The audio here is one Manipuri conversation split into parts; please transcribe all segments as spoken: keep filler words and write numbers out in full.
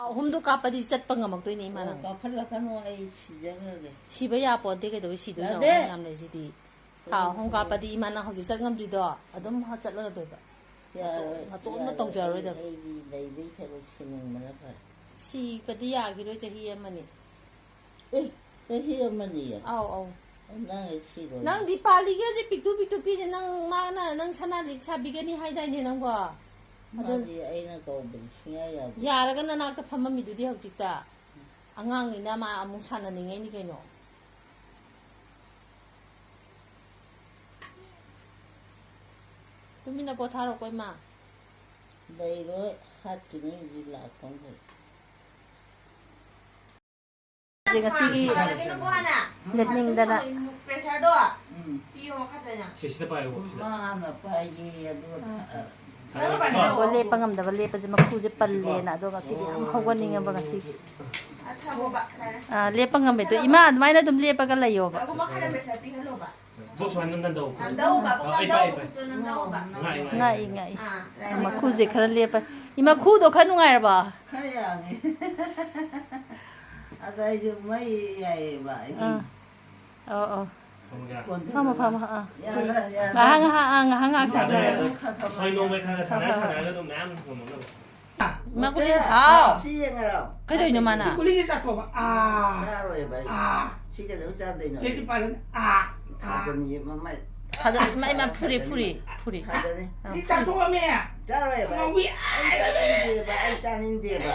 ꯑꯍꯨꯝꯗꯣ ꯀꯥꯞꯄꯗꯤ ꯆꯠꯄ ꯉꯝꯃꯛꯇꯣꯏꯅꯦ, ꯏꯃꯥ, ꯑꯣ, ꯅꯪ꯫ ꯀꯥꯞꯍꯜꯂꯛꯀꯅꯨ, ꯑꯩ ꯁꯤꯖꯈ꯭ꯔꯒꯦ꯫ ꯁꯤꯕ ꯌꯥꯄꯣꯟꯇꯦ, ꯀꯩꯗꯧꯕꯩ ꯁꯤꯗꯣꯏꯅꯣ? ꯌꯥꯗꯦ꯫ ꯑꯉꯥꯡ ꯌꯥꯝ ꯂꯩꯁꯤꯗꯤ꯫ ꯊꯥ ꯑꯍꯨꯝ ꯀꯥꯞꯄꯗꯤ, ꯏꯃꯥ, ꯅꯪ ꯍꯧꯖꯤꯛ ꯆꯠ ꯉꯝꯗ꯭ꯔꯤꯗꯣ, ꯑꯗꯨꯝ ꯆꯠꯂꯒꯗꯣꯏꯕ꯫ ꯌꯥꯔꯣꯏ, ꯅꯇꯣꯝꯇ ꯌꯥꯔꯣꯏ, ꯇꯧꯖꯔꯣꯏꯗꯕ꯫ ꯑꯩ, ꯑꯩꯗꯤ ꯂꯩꯗꯣꯏ ꯁꯔꯨꯛ ꯁꯤꯅꯤꯡꯕꯅ ꯐꯔꯦ꯫ ꯁꯤꯕꯗꯤ ꯌꯥꯈꯤꯔꯣꯏ, ꯆꯍꯤ ꯑꯃꯅꯤ꯫ ꯑꯦ, ꯆꯍꯤ ꯑꯃꯅꯤ? ꯑꯧ, ꯑꯧ꯫ ꯅꯪ ꯍꯦꯛ ꯁꯤꯔꯣꯏ꯫ ꯅꯪꯗꯤ ꯄꯥꯜꯂꯤꯒꯦꯁꯦ ꯄꯤꯛꯇꯨ ꯄꯤꯛꯇꯨ ꯄꯤꯁꯦ, ꯅꯪ, ꯃꯥꯅ ꯅꯪ ꯁꯅꯥ ꯂꯤꯛ ꯁꯥꯕꯤꯒꯅꯤ ꯍꯥꯏꯗꯥꯏꯅꯦ ꯅꯪꯕꯣ? ꯑꯗꯨ ꯃꯥꯗꯤ ꯑꯩꯅ ꯀꯧꯕꯗꯤ ꯁꯨꯡꯌꯥ ꯌꯥꯗꯦ꯫ ꯌꯥꯔꯒ ꯅꯅꯥꯛꯇ ꯐꯝꯃꯝꯃꯤꯗꯨꯗꯤ ꯍꯧꯖꯤꯛꯇ꯫ ꯑꯉꯥꯡꯅꯤꯅ ꯃꯥ ꯑꯃꯨꯛ ꯁꯥꯟꯅꯅꯤꯡꯉꯩꯅꯤ ꯀꯩꯅꯣ꯫ ꯇꯨꯃꯤꯟꯅ ꯄꯣꯊꯥꯔꯣꯀꯣ, ꯏꯃꯥ꯫ ꯂꯩꯔꯣꯏ, ꯍꯥꯠꯈꯤꯅꯤ ꯍꯧꯖꯤꯛ ꯂꯥꯛꯄ ꯃꯈꯩ꯫ ꯉꯁꯤꯒꯤ ꯂꯦꯞꯅꯤꯡꯗꯅ꯫ ꯎꯝ꯫ ꯁꯤꯁꯤꯗ ꯄꯥꯏꯌꯣ, ꯁꯤꯗ꯫ ꯃꯥꯅ ꯄꯥꯏꯒꯦ, ꯑꯗꯨꯒ ꯑꯥ꯫ ꯊꯥ-, ꯊꯥ-, ꯑꯣ, ꯂꯦꯞꯄ ꯉꯝꯗꯕ, ꯂꯦꯞꯄꯁꯦ ꯃꯈꯨꯁꯦ ꯄꯜꯂꯦꯅ, ꯑꯗꯣ ꯉꯁꯤꯗꯤ ꯌꯥꯝ ꯍꯧꯒꯠꯅꯤꯡꯉꯕ ꯉꯁꯤꯗꯤ꯫ ꯑꯥ, ꯂꯦꯞꯄ ꯉꯝꯃꯦ꯫ ꯑꯗꯣ ꯏꯃꯥ, ꯑꯗꯨꯃꯥꯏꯅ ꯑꯗꯨꯝ ꯂꯦꯞꯄꯒ ꯂꯩꯌꯣꯕ꯫ ꯕꯣꯛꯁ ꯃꯅꯨꯡꯗ ꯅꯝꯗꯧ꯫ ꯅꯝꯗꯧꯕ, ꯑꯥ, ꯑꯩ ꯄꯥꯏ, ꯑꯩ ꯄꯥꯏ꯫ ꯅꯝꯗꯧꯕ꯫ ꯉꯥꯏ, ꯉꯥꯏ, ꯉꯥꯛꯏ, ꯉꯥꯏ꯫ ꯉꯥꯛꯏ꯫ ꯑꯥ, ꯉꯥꯏ, ꯉꯥꯏ꯫ ꯃꯈꯨꯁꯦ ꯈꯔ ꯂꯦꯞꯄ-, ꯏꯃꯥ, ꯈꯨꯗꯣ ꯈꯔ ꯅꯨꯡꯉꯥꯏꯔꯕ? ꯈꯔ ꯌꯥꯡꯉꯦ꯫ ꯑꯗ ꯑꯩꯁꯨ ꯃꯩ ꯌꯥꯏꯌꯦꯕ, ꯑꯩꯗꯤ꯫ ꯑꯥ꯫ ꯑꯣ, ꯑꯣ꯫ ꯀꯣꯟꯊꯣꯛꯑꯒ꯫ ꯐꯝꯃꯣ, ꯐꯝꯃꯣ, ꯑꯥ꯫ ꯌꯥꯔꯦ, ꯌꯥꯔꯦ꯫ ꯉꯥꯏꯍꯥꯛ, ꯉꯥꯏꯍꯥꯛ, ꯑꯥ, ꯉꯥꯏꯍꯥꯛ, ꯉꯥꯏꯍꯥꯛ ꯁꯥꯟꯅꯔꯦ꯫ ꯁꯥꯟꯅꯔꯦ꯫ ꯍꯣꯏ, ꯅꯣꯡꯃꯩ ꯈꯔ ꯈꯔ ꯁꯥꯟꯅꯔ, ꯁꯥꯟꯅꯔꯒ ꯑꯗꯨꯝ ꯃꯌꯥꯝ ꯉꯝꯃꯛꯅꯕ꯫ ꯏꯃꯥ ꯒꯨꯂꯤ, ꯅꯠꯇꯦ, ꯍꯥꯎ꯫ ꯁꯤ ꯌꯦꯡꯉꯔꯣ? ꯀꯩꯗꯧꯔꯤꯅꯣ ꯃꯥꯅ? ꯒꯨꯂꯤꯁꯦ ꯆꯥꯊꯣꯛꯑꯕ꯫ ꯑꯥ꯫ ꯆꯥꯔꯣꯏꯕ ꯑꯩ꯫ ꯑꯥ꯫ ꯁꯤ ꯀꯩꯗꯧ ꯆꯥꯗꯣꯏꯅꯣ? ꯆꯦ ꯁꯤ ꯄꯥꯜꯂꯅꯤ꯫ ꯑꯥ꯫ ꯊꯥꯖꯟꯒꯤ ꯃꯃꯩ꯫ ꯊꯥꯖꯟ-, ꯏꯃꯥ, ꯏꯃꯥ, ꯐꯨꯔꯤ, ꯊꯥꯖꯟꯒꯤ ꯐꯨꯔꯤ, ꯃꯃꯩ꯫ ꯐꯨꯔꯤ꯫ ꯊꯥꯖꯟꯅꯤ꯫ ꯑꯥ, ꯁꯤ ꯐꯨꯔꯤ꯫ ꯆꯥꯊꯣꯛꯑꯝꯃꯦ꯫ ꯆꯥꯔꯣꯏꯕ ꯑꯩ꯫ ꯑꯉꯥꯎꯕꯤ꯫ ꯑꯩ ꯆꯥꯅꯤꯡꯗꯦꯕ, ꯑꯩ ꯆꯥꯅꯤꯡꯗꯦꯕ꯫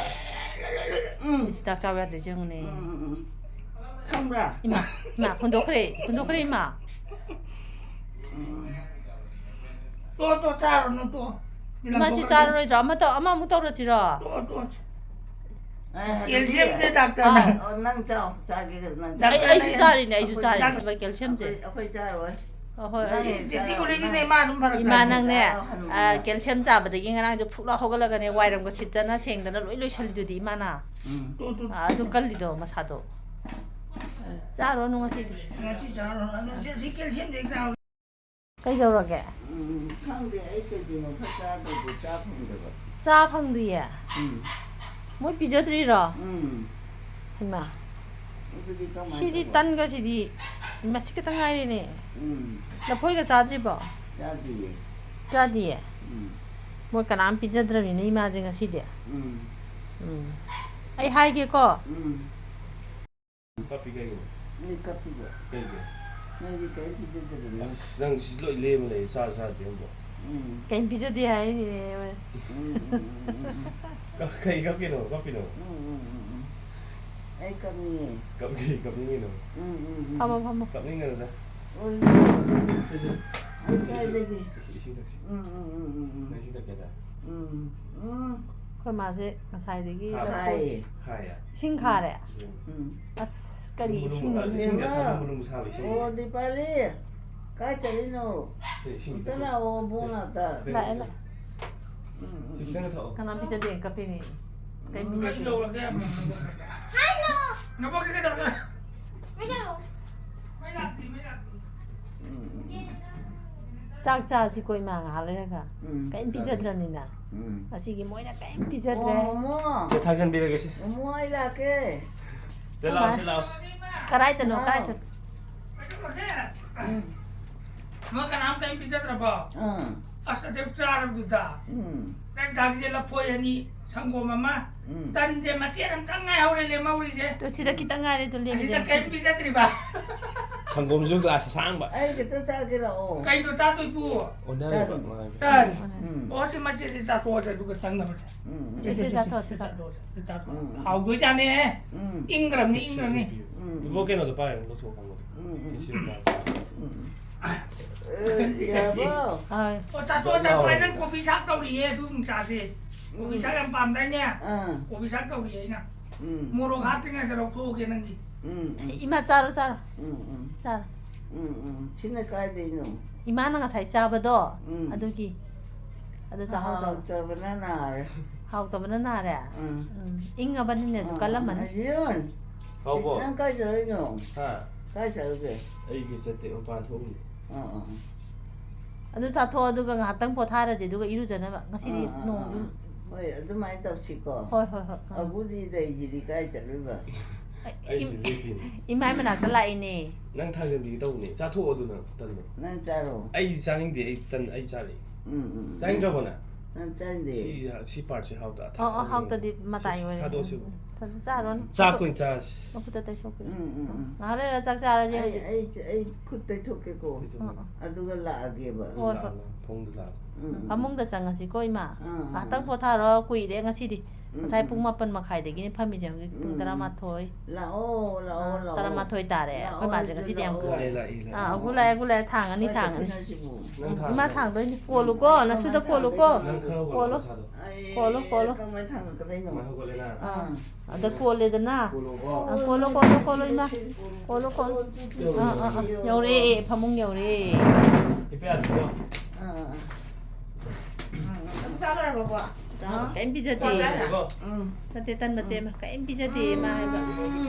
ꯎꯝ꯫ ꯍꯤꯗꯥꯛ ꯆꯥꯕ ꯌꯥꯗ꯭ꯔꯤꯁꯦ ꯌꯦꯡꯉꯨꯅꯦ꯫ ꯎꯝ, ꯎꯝ, ꯎꯝ꯫ ꯈꯪꯕ꯭ꯔꯥ? ꯏꯃꯥ, ꯏꯃꯥ, ꯍꯨꯟꯗꯣꯛꯈ꯭ꯔꯦ, ꯍꯨꯟꯗꯣꯛꯈ꯭ꯔꯦ, ꯏꯃꯥ꯫ ꯎꯝ꯫ ꯇꯣ, ꯇꯣ, ꯆꯥꯔꯨꯅꯨ, ꯇꯣ꯫ ꯏꯃꯥ, ꯁꯤ ꯆꯥꯔꯔꯣꯏꯗ꯭ꯔꯣ? ꯑꯃ ꯇꯧ-, ꯑꯃꯃꯨꯛ ꯇꯧꯔꯁꯤꯔꯣ? ꯇꯣ, ꯇꯣ꯫ ꯑꯦ, ꯑꯗꯨꯗꯤ ꯀꯦꯜꯁꯤꯌꯝꯁꯦ ꯗꯥꯛꯇꯔꯅ꯫ ꯑꯥ꯫ ꯑꯣ, ꯅꯪ ꯆꯥꯎ, ꯆꯥꯒꯦ, ꯅꯪ ꯆꯥꯎ꯫ ꯑꯩ, ꯑꯩꯁꯨ ꯗꯥꯛꯇꯔꯅ꯫ ꯆꯥꯔꯤꯅꯦ, ꯑꯩꯁꯨ ꯑꯩꯈꯣꯏ ꯆꯥꯔꯤꯅꯦ꯫ ꯗꯥꯛ-, ꯀꯦꯜꯁꯤꯌꯝꯁꯦ꯫ ꯑꯩꯈꯣꯏ, ꯑꯩꯈꯣꯏ ꯆꯥꯔꯣꯏ꯫ ꯑꯍꯣꯏ꯫ ꯅꯪ ꯁꯤ, ꯁꯤ ꯆꯥꯎ, ꯒꯨꯂꯤꯁꯤꯅꯦ ꯅꯪ꯫ ꯃꯥ ꯑꯗꯨꯝ ꯐꯔꯛꯀꯅꯤ꯫ ꯏꯃꯥ, ꯅꯪꯅꯦ, ꯅꯪ ꯍꯅꯨꯕꯤ ꯑꯥ, ꯅꯪ꯫ ꯀꯦꯜꯁꯤꯌꯝ ꯆꯥꯕꯗꯒꯤ ꯉꯔꯥꯡꯁꯨ ꯐꯨꯛꯂꯥꯎ ꯍꯧꯒꯠꯂꯒꯅꯦ, ꯋꯥꯏꯔꯝꯒ ꯁꯤꯠꯇꯅ ꯁꯦꯡꯗꯅ ꯂꯣꯏ ꯂꯣꯏꯁꯜꯂꯤꯗꯨꯗꯤ ꯏꯃꯥꯅ꯫ ꯎꯝ꯫ ꯇꯣ, ꯇꯣ, ꯇꯣ꯫ ꯑꯥ, ꯑꯗꯨ ꯀꯜꯂꯤꯗꯣ ꯃꯁꯥꯗꯣ꯫ ꯆꯥꯔꯨꯔꯅꯨ ꯉꯁꯤꯗꯤ꯫ ꯉꯁꯤ ꯆꯥꯔꯨꯔꯅꯨ꯫ ꯑꯗꯨ ꯁꯤ, ꯁꯤ ꯀꯦꯜꯁꯤꯌꯝꯗꯤ ꯍꯦꯛ ꯆꯥꯎ꯫ ꯀꯩꯗꯧꯔꯒꯦ? ꯎꯝ, ꯈꯪꯗꯦ, ꯑꯩ ꯀꯩꯒꯤꯅꯣ ꯈꯔ ꯆꯥꯗ꯭ꯔꯗꯤ ꯆꯥ ꯐꯪꯗꯕ꯫ ꯆꯥ ꯐꯪꯗꯤꯌꯦ? ꯎꯝ꯫ ꯃꯣꯏ ꯄꯤꯖꯗ꯭ꯔꯤꯔꯣ? ꯎꯝ꯫ ꯍꯩꯃꯥ꯫ ꯑꯗꯨꯗꯤ ꯀꯃꯥꯏꯅ ꯁꯤꯗꯤ ꯇꯧꯕ? ꯇꯟꯒ ꯁꯤꯗꯤ ꯃꯁꯤ ꯈꯛꯇ ꯉꯥꯏꯔꯦꯅꯦ꯫ ꯎꯝ꯫ ꯂꯐꯣꯏꯒ ꯆꯥꯗ꯭ꯔꯤꯕꯣ? ꯆꯥꯗꯤꯌꯦ꯫ ꯆꯥꯗꯤꯌꯦ? ꯎꯝ꯫ ꯃꯣꯏ ꯀꯅꯥꯝ ꯄꯤꯖꯗ꯭ꯔꯕꯅꯤꯅ ꯏꯃꯥꯁꯦ ꯉꯁꯤꯗꯤ꯫ ꯎꯝ꯫ ꯎꯝ꯫ ꯑꯩ ꯍꯥꯏꯒꯦꯀꯣ꯫ ꯎꯝ꯫ ꯀꯞꯄꯤ ꯀꯩꯒꯤꯅꯣ? ꯅꯣꯏ ꯀꯞꯄꯤꯕ꯫ ꯀꯩꯒꯤ? ꯅꯣꯏꯗꯤ ꯀꯔꯤꯝ ꯄꯤꯖꯗꯕꯅꯤ꯫ ꯑꯁ, ꯅꯪ ꯁꯤ ꯂꯣꯏ ꯂꯦꯝꯃ ꯂꯩ, ꯆꯥ ꯆꯥꯗꯦ ꯑꯝꯕꯣ꯫ ꯎꯝ꯫ ꯀꯩꯝ ꯄꯤꯖꯗꯦ ꯍꯥꯏꯔꯤꯅꯦ꯫ ꯎꯝ, ꯎꯝ, ꯎꯝ, ꯎꯝ, ꯎꯝ꯫ ꯀ-, ꯀꯩ ꯀꯞꯀꯤꯅꯣ? ꯀꯞꯄꯤꯅꯣ? ꯎꯝ, ꯎꯝ, ꯎꯝ, ꯎꯝ꯫ ꯑꯩ ꯀꯞꯅꯤꯡꯉꯦ꯫ ꯀꯞꯀꯤ, ꯀꯞꯅꯤꯡꯉꯤꯅꯣ? ꯎꯝ, ꯎꯝ, ꯎꯝ꯫ ꯐꯝꯃꯣ, ꯐꯝꯃꯣ꯫ ꯀꯞꯅꯤꯡꯒꯅꯨꯗ꯫ ꯎꯝ꯫ ꯁꯤꯁꯦ꯫ ꯑꯩ ꯀꯥꯏꯗꯒꯤ? ꯏꯁꯤꯡ, ꯏꯁꯤꯡ ꯊꯛꯁꯤ꯫ ꯎꯝ, ꯎꯝ, ꯎꯝ, ꯎꯝ, ꯎꯝ, ꯎꯝ꯫ ꯅꯪ ꯏꯁꯤꯡ ꯊꯛꯀꯦꯗ? ꯎꯝ, ꯎꯝ꯫ ꯑꯩꯈꯣꯏ ꯃꯥꯁꯦ ꯉꯁꯥꯏꯗꯒꯤ ꯈꯥꯔꯦ꯫ ꯂꯐꯣꯏ-, ꯈꯥꯏꯌꯦ꯫ ꯈꯥꯏꯌꯦ? ꯏꯁꯤꯡ ꯈꯥꯔꯦ? ꯎꯝ꯫ ꯑꯁ, ꯀꯔꯤ ꯂꯨꯝꯕꯨ ꯏꯁꯤꯡ ꯂꯨꯝꯕꯨ, ꯏꯁꯤꯡ ꯑꯁꯥꯕ ꯂꯨꯝꯕꯨ-ꯂꯨꯝꯕꯨ꯫ ꯂꯨꯝꯕꯨ ꯁꯥꯕ ꯏꯁꯤꯡ꯫ ꯑꯣ, ꯗꯤꯄꯥꯂꯤ, ꯀꯥꯏ ꯆꯠꯂꯤꯅꯣ? ꯁꯤ ꯏꯁꯤꯡ ꯑꯝꯇ ꯈꯤꯇꯪ ꯂꯥꯛꯑꯣ, ꯕꯣꯡ ꯂꯥꯛꯇ꯫ ꯁꯤ ꯂꯥꯛꯑꯦ, ꯂꯥꯛꯑꯦ꯫ ꯎꯝ, ꯎꯝ, ꯁꯤ ꯈꯤꯇꯪ ꯊꯛꯑꯣ꯫ ꯀꯅꯥꯝ ꯄꯤꯖꯗꯦ, ꯀꯞꯄꯤꯅꯦ꯫ ꯀꯩꯝ ꯎꯝ꯫ ꯄꯤꯖꯗꯦ꯫ ꯀꯩ ꯂꯧꯔꯒꯦ? ꯅꯕꯣꯛꯁꯦ ꯀꯩꯗꯧꯔꯒꯦ? ꯃꯩ ꯂꯥꯛꯇꯦ, ꯃꯩ ꯂꯥꯛꯇꯦ꯫ ꯎꯝ, ꯎꯝ, ꯆꯥꯛ ꯆꯥꯁꯤꯀꯣ ꯏꯃꯥ ꯉꯥꯏꯍꯥꯛ ꯂꯩꯔꯒ꯫ ꯎꯝ꯫ ꯀꯩꯝ ꯄꯤꯖꯗ꯭ꯔꯕꯅꯤꯅ꯫ ꯎꯝ꯫ ꯉꯁꯤꯒꯤ ꯃꯣꯏꯅ ꯀꯩꯝ ꯄꯤꯖꯗ꯭ꯔꯦ꯫ ꯑꯣ, ꯃꯣꯃꯣ꯫ ꯁꯦ, ꯊꯥꯡꯖꯟꯕꯤꯔꯒꯦ ꯁꯦ꯫ ꯃꯣꯃꯣ ꯑꯩ ꯂꯥꯛꯀꯦ꯫ ꯁꯦ, ꯂꯥꯛꯑꯣ, ꯁꯦ, ꯂꯥꯛꯑꯣ, ꯁꯦ꯫ ꯀꯗꯥꯏꯗꯅꯣ? ꯍꯥꯎ꯫ ꯀꯥꯏ ꯆꯠ- ꯀꯩꯗꯧꯔꯒꯦ? ꯎꯝ꯫ ꯃꯣꯏ ꯀꯅꯥꯝ ꯀꯩꯝ ꯄꯤꯖꯗ꯭ꯔꯕꯣ? ꯑꯥ꯫ ꯑꯁ, ꯑꯗꯨ ꯆꯥꯔꯕꯗꯨꯗ꯫ ꯎꯝ꯫ ꯅꯪ ꯆꯥꯒꯤꯁꯦ ꯂꯐꯣꯏ ꯑꯅꯤ, ꯁꯪꯒꯣꯝ ꯑꯃ, ꯎꯝ꯫ ꯇꯟꯁꯦ ꯃꯆꯦꯠ ꯑꯝꯇꯪ ꯉꯥꯏꯍꯧꯔꯦ ꯂꯦꯝꯍꯧꯔꯤꯁꯦ꯫ ꯇꯣ, ꯁꯤꯗ ꯈꯤꯇꯪ ꯉꯥꯏꯔꯦ, ꯇꯣ, ꯑꯁꯤꯗ ꯂꯦꯝꯃꯤꯁꯦ꯫ ꯀꯩꯝ ꯄꯤꯖꯗ꯭ꯔꯤꯕ꯫ ꯁꯪꯒꯣꯝꯁꯨ ꯒ꯭ꯂꯥꯁ ꯑꯁꯥꯡꯕ꯫ ꯑꯩ ꯈꯤꯇ ꯆꯥꯒꯦ ꯂꯥꯛꯑꯣ꯫ ꯀꯩꯅꯣ ꯆꯥꯗꯣꯏꯕꯨ? ꯑꯣꯟꯅꯔꯦꯕ ꯇꯟ꯫ ꯃꯥꯒꯤ꯫ ꯇꯟ꯫ ꯎꯝ꯫ ꯑꯣ, ꯁꯤ ꯃꯆꯦꯠꯁꯦ ꯆꯥꯊꯣꯛꯑꯁꯦ, ꯑꯗꯨꯒ ꯆꯪꯅꯕꯁꯦ꯫ ꯎꯝ, ꯎꯝ꯫ ꯁꯤ, ꯁꯤ ꯆꯥꯊꯣꯛꯑꯣ, ꯁꯤ ꯁꯤ ꯆꯥꯊꯣꯛꯑꯣ꯫ ꯆꯥꯊꯣꯛꯑꯁꯦ, ꯁꯤ ꯆꯥꯊꯣꯛꯑꯣ꯫ ꯎꯝ, ꯎꯝ꯫ ꯍꯥꯎꯗꯣꯏꯖꯥꯠꯅꯦ꯫ ꯎꯝ꯫ ꯏꯪꯈ꯭ꯔꯕꯅꯤ, ꯏꯪꯈ꯭ꯔꯕꯅꯤ꯫ ꯎꯝ꯫ ꯏꯕꯣ, ꯀꯩꯅꯣꯗꯣ ꯄꯥꯏꯔꯣ, ꯂꯧꯊꯣꯛꯑꯣ, ꯈꯥꯡꯗꯣ꯫ ꯎꯝ, ꯎꯝ꯫ ꯁꯤ ꯁꯤꯔꯣ ꯄꯥꯏꯔꯣ꯫ ꯎꯝ꯫ ꯑꯦ, ꯌꯥꯔꯕꯣ? ꯍꯣꯏ꯫ ꯑꯣ, ꯆꯥꯊꯣꯛꯑꯣ, ꯆꯥꯊꯣꯛꯑꯣ꯫ ꯅꯪ ꯀꯣꯐꯤ ꯁꯥꯛ ꯇꯧꯔꯤꯌꯦ, ꯑꯗꯨ ꯑꯗꯨꯝ ꯆꯥꯁꯦ꯫ ꯀꯣꯐꯤ ꯁꯥꯛ ꯌꯥꯝ ꯄꯥꯝꯗꯥꯏꯅꯦ? ꯑꯥ꯫ ꯀꯣꯐꯤ ꯁꯥꯛ ꯌꯥꯝ ꯄꯥꯝꯗꯥꯏꯅꯦ? ꯎꯝ꯫ ꯃꯣꯔꯣꯛ ꯍꯥꯞꯇ꯭ꯔꯤꯉꯩꯗ ꯂꯧꯊꯣꯛꯑꯒꯦ ꯅꯪꯒꯤ꯫ ꯎꯝ, ꯎꯝ꯫ ꯏꯃꯥ, ꯆꯥꯔꯣ, ꯆꯥꯔꯣ꯫ ꯎꯝ, ꯎꯝ꯫ ꯆꯥꯔꯣ꯫ ꯎꯝ, ꯎꯝ꯫ ꯁꯤꯅ ꯀꯥꯏꯗꯩꯅꯣ? ꯏꯃꯥꯅ ꯉꯁꯥꯏ ꯆꯥꯕꯗꯣ, ꯎꯝ꯫ ꯑꯗꯨꯒꯤ꯫ ꯑꯗꯨ ꯆꯥꯍꯧꯗꯕ꯫ ꯍꯥꯎꯇꯕꯅ ꯅꯥꯔꯦ꯫ ꯍꯥꯎꯇꯕꯅ ꯅꯥꯔꯦ? ꯎꯝ꯫ ꯎꯝ꯫ ꯏꯪꯉꯕꯅꯤꯅ ꯑꯗꯨ ꯎꯝ, ꯀꯜꯂꯝꯃꯅꯤ꯫ ꯑꯖꯤꯌꯣꯟ꯫ ꯍꯥꯎꯕꯣ? ꯅꯪ ꯀꯥꯏ ꯆꯠꯂꯨꯏꯅꯣ? ꯍꯥ? ꯀꯥꯏ ꯆꯠꯂꯨꯒꯦ? ꯑꯩ ꯀꯩ ꯆꯠꯇꯦ, ꯃꯄꯥꯟ ꯊꯣꯛꯎꯕꯅꯤ꯫ ꯑꯥ, ꯑꯥ, ꯑꯥ꯫ ꯑꯗꯨ ꯆꯥꯊꯣꯛꯑꯣ, ꯑꯗꯨꯒ ꯉꯥꯏꯍꯥꯛꯇꯪ ꯄꯣꯊꯥꯔꯁꯦ, ꯑꯗꯨꯒ ꯏꯔꯨꯖꯅꯕ꯫ ꯉꯁꯤꯗꯤ ꯑꯥ, ꯑꯥ, ꯅꯣꯡꯁꯨ ꯑꯥ, ꯍꯣꯏ, ꯑꯗꯨꯃꯥꯏꯅ ꯇꯧꯁꯤꯀꯣ꯫ ꯍꯣꯏ, ꯍꯣꯏ, ꯍꯣꯏ, ꯎꯝ꯫ ꯑꯒꯨꯗꯤ ꯂꯩꯁꯤꯗꯤ ꯀꯥꯏ ꯆꯠꯂꯨꯏꯕ? ꯑꯩ ꯏꯝ-, ꯁꯤꯗ ꯂꯦꯞꯄꯤꯅꯦ꯫ ꯏꯃꯥꯏ ꯃꯅꯥꯛꯇ ꯂꯥꯛꯏꯅꯦ꯫ ꯅꯪ ꯊꯥꯡꯖꯟꯕꯤꯒꯦ ꯇꯧꯕꯅꯦ꯫ ꯆꯥꯊꯣꯛꯑꯣ ꯑꯗꯨ ꯅꯪ ꯇꯟꯗꯣ꯫ ꯅꯪ ꯆꯥꯔꯣ꯫ ꯑꯩ ꯆꯥꯅꯤꯡꯗꯦ, ꯑꯩ ꯇꯟ, ꯑꯩ ꯆꯥꯔꯦ꯫ ꯎꯝ, ꯎꯝ, ꯎꯝ꯫ ꯆꯥꯅꯤꯡꯗ꯭ꯔꯕꯣ ꯅꯪ? ꯅꯪ ꯆꯥꯅꯤꯡꯗꯦ꯫ ꯁꯤ, ꯁꯤ partꯁꯦ ꯍꯥꯎꯇ-, ꯑꯣ, ꯑꯣ, ꯑꯊꯥꯕ ꯍꯥꯎꯇꯗꯤ ꯑꯣꯏꯔꯦ꯫ ꯃꯇꯥꯏ ꯁꯤ ꯑꯣꯏꯔꯦ꯫ ꯊꯥꯗꯣꯛꯑꯁꯤꯕꯨ꯫ ꯎꯝ, ꯎꯝ꯫ ꯆꯥꯔꯣꯅꯦ꯫ ꯆꯥꯛ ꯑꯣꯏꯅ ꯆꯥꯔꯁꯤ꯫ ꯃꯈꯨꯠꯇ ꯇꯩꯊꯣꯛꯄꯤꯔꯣ꯫ ꯎꯝ, ꯎꯝ, ꯎꯝ꯫ ꯉꯥꯏꯍꯥꯛ ꯂꯩꯔ ꯆꯥꯛ ꯆꯥꯔꯁꯦ ꯑꯩ, ꯍꯧꯖꯤꯛ꯫ ꯑꯩ, ꯑꯩ ꯈꯨꯠ ꯇꯩꯊꯣꯛꯀꯦꯀꯣ꯫ ꯇꯩꯊꯣꯛꯑꯣ꯫ ꯑꯥ, ꯑꯥ꯫ ꯑꯗꯨꯒ ꯂꯥꯛꯑꯒꯦꯕ꯫ ꯍꯣꯏ, ꯍꯣꯏ꯫ ꯂꯥꯛꯑꯣ, ꯂꯥꯛꯑꯣ, ꯐꯃꯨꯡꯗ ꯂꯥꯛꯑꯣ꯫ ꯎꯝ, ꯎꯝ꯫ ꯐꯃꯨꯡꯗ ꯆꯪꯉꯁꯤꯀꯣ, ꯏꯃꯥ꯫ ꯑꯥ, ꯑꯥ꯫ ꯉꯥꯏꯍꯥꯛꯇꯪ ꯄꯣꯊꯥꯔꯣ, ꯀꯨꯏꯔꯦ ꯉꯁꯤꯗꯤ꯫ ꯎꯝ, ꯉꯁꯥꯏ ꯎꯝ, ꯄꯨꯡ ꯎꯝ꯫ ꯃꯥꯄꯟ ꯃꯈꯥꯏꯗꯒꯤꯅꯦ ꯐꯝꯃꯤꯁꯦ, ꯍꯧꯖꯤꯛ ꯄꯨꯡ ꯎꯝ, ꯎꯝ꯫ ꯇꯔꯥꯃꯥꯊꯣꯏ꯫ ꯂꯥꯛꯑꯣ, ꯂꯥꯛꯑꯣ, ꯑꯥ, ꯂꯥꯛꯑꯣ꯫ ꯇꯔꯥꯃꯥꯊꯣꯏ ꯇꯥꯔꯦ꯫ ꯂꯥꯛꯑꯣ, ꯑꯩꯈꯣꯏ ꯃꯥꯁꯦ ꯂꯥꯛꯑꯣ, ꯉꯁꯤꯗꯤ ꯌꯥꯝ ꯂꯥꯛꯑꯣ꯫ ꯀꯨꯏꯔꯦ꯫ ꯂꯥꯛꯑꯦ, ꯂꯥꯛꯑꯦ, ꯑꯥ, ꯂꯥꯛꯑꯣ꯫ ꯒꯨꯂꯥꯏ, ꯒꯨꯂꯥꯏ, ꯊꯥꯡ ꯑꯅꯤ, ꯀꯥꯏ ꯊꯥꯡ ꯑꯅꯤ꯫ ꯆꯠꯈꯤꯅꯣ ꯍꯥꯏꯁꯤꯕꯨ? ꯅꯪ ꯎꯝ, ꯊꯥꯡ ꯏꯃꯥ ꯊꯥꯡꯗꯣꯏꯅꯤ꯫ ꯀꯣꯜꯂꯨꯀꯣ, ꯅꯁꯨꯗ ꯀꯃꯥꯏꯅ ꯀꯣꯜꯂꯨꯀꯣ꯫ ꯊꯥꯡꯗꯣꯏꯅꯣ? ꯅꯪ ꯈꯔ ꯍꯧꯒꯠꯂꯣ ꯀꯣꯜꯂꯣ꯫ ꯅꯁꯥꯗꯣ꯫ ꯑꯩ ꯀꯣꯜꯂꯣ, ꯀꯣꯜꯂꯣ꯫ ꯀꯃꯥꯏꯅ ꯊꯥꯡꯒꯠꯀꯗꯣꯏꯅꯣ? ꯀꯃꯥꯏꯅ ꯍꯧꯒꯠꯂꯦ ꯅꯪ? ꯑꯥ, ꯑꯗ ꯀꯣꯜꯂꯦꯗꯅ꯫ ꯀꯣꯜꯂꯣꯀꯣ꯫ ꯑꯥ, ꯀꯣꯜꯂꯣ, ꯀꯣꯜꯂꯣ, ꯀꯣꯜꯂꯣ, ꯏꯃꯥ꯫ ꯀꯣꯜꯂꯣ, ꯀꯣꯜꯂꯣ꯫ ꯑꯥ, ꯑꯥ, ꯑꯥ, ꯌꯧꯔꯦ, ꯐꯃꯨꯡ ꯌꯧꯔꯦ꯫ ꯍꯤꯞꯄ ꯌꯥꯗ꯭ꯔꯣ? ꯑꯥ, ꯑꯥ, ꯑꯥ꯫ ꯎꯝ, ꯆꯥꯛ ꯆꯥ ꯂꯣꯏꯔꯕꯣ? ꯆꯥ-, ꯀꯩꯝ ꯄꯤꯖꯗꯦ꯫ ꯆꯥꯛ ꯆꯥꯔꯦꯀꯣ? ꯎꯝ꯫ ꯅꯠꯇꯦ, ꯇꯟ ꯃꯆꯦꯠ ꯑꯃ꯫ ꯀꯩꯝ ꯄꯤꯖꯗꯦ, ꯃꯥ ꯍꯥꯏꯕ꯫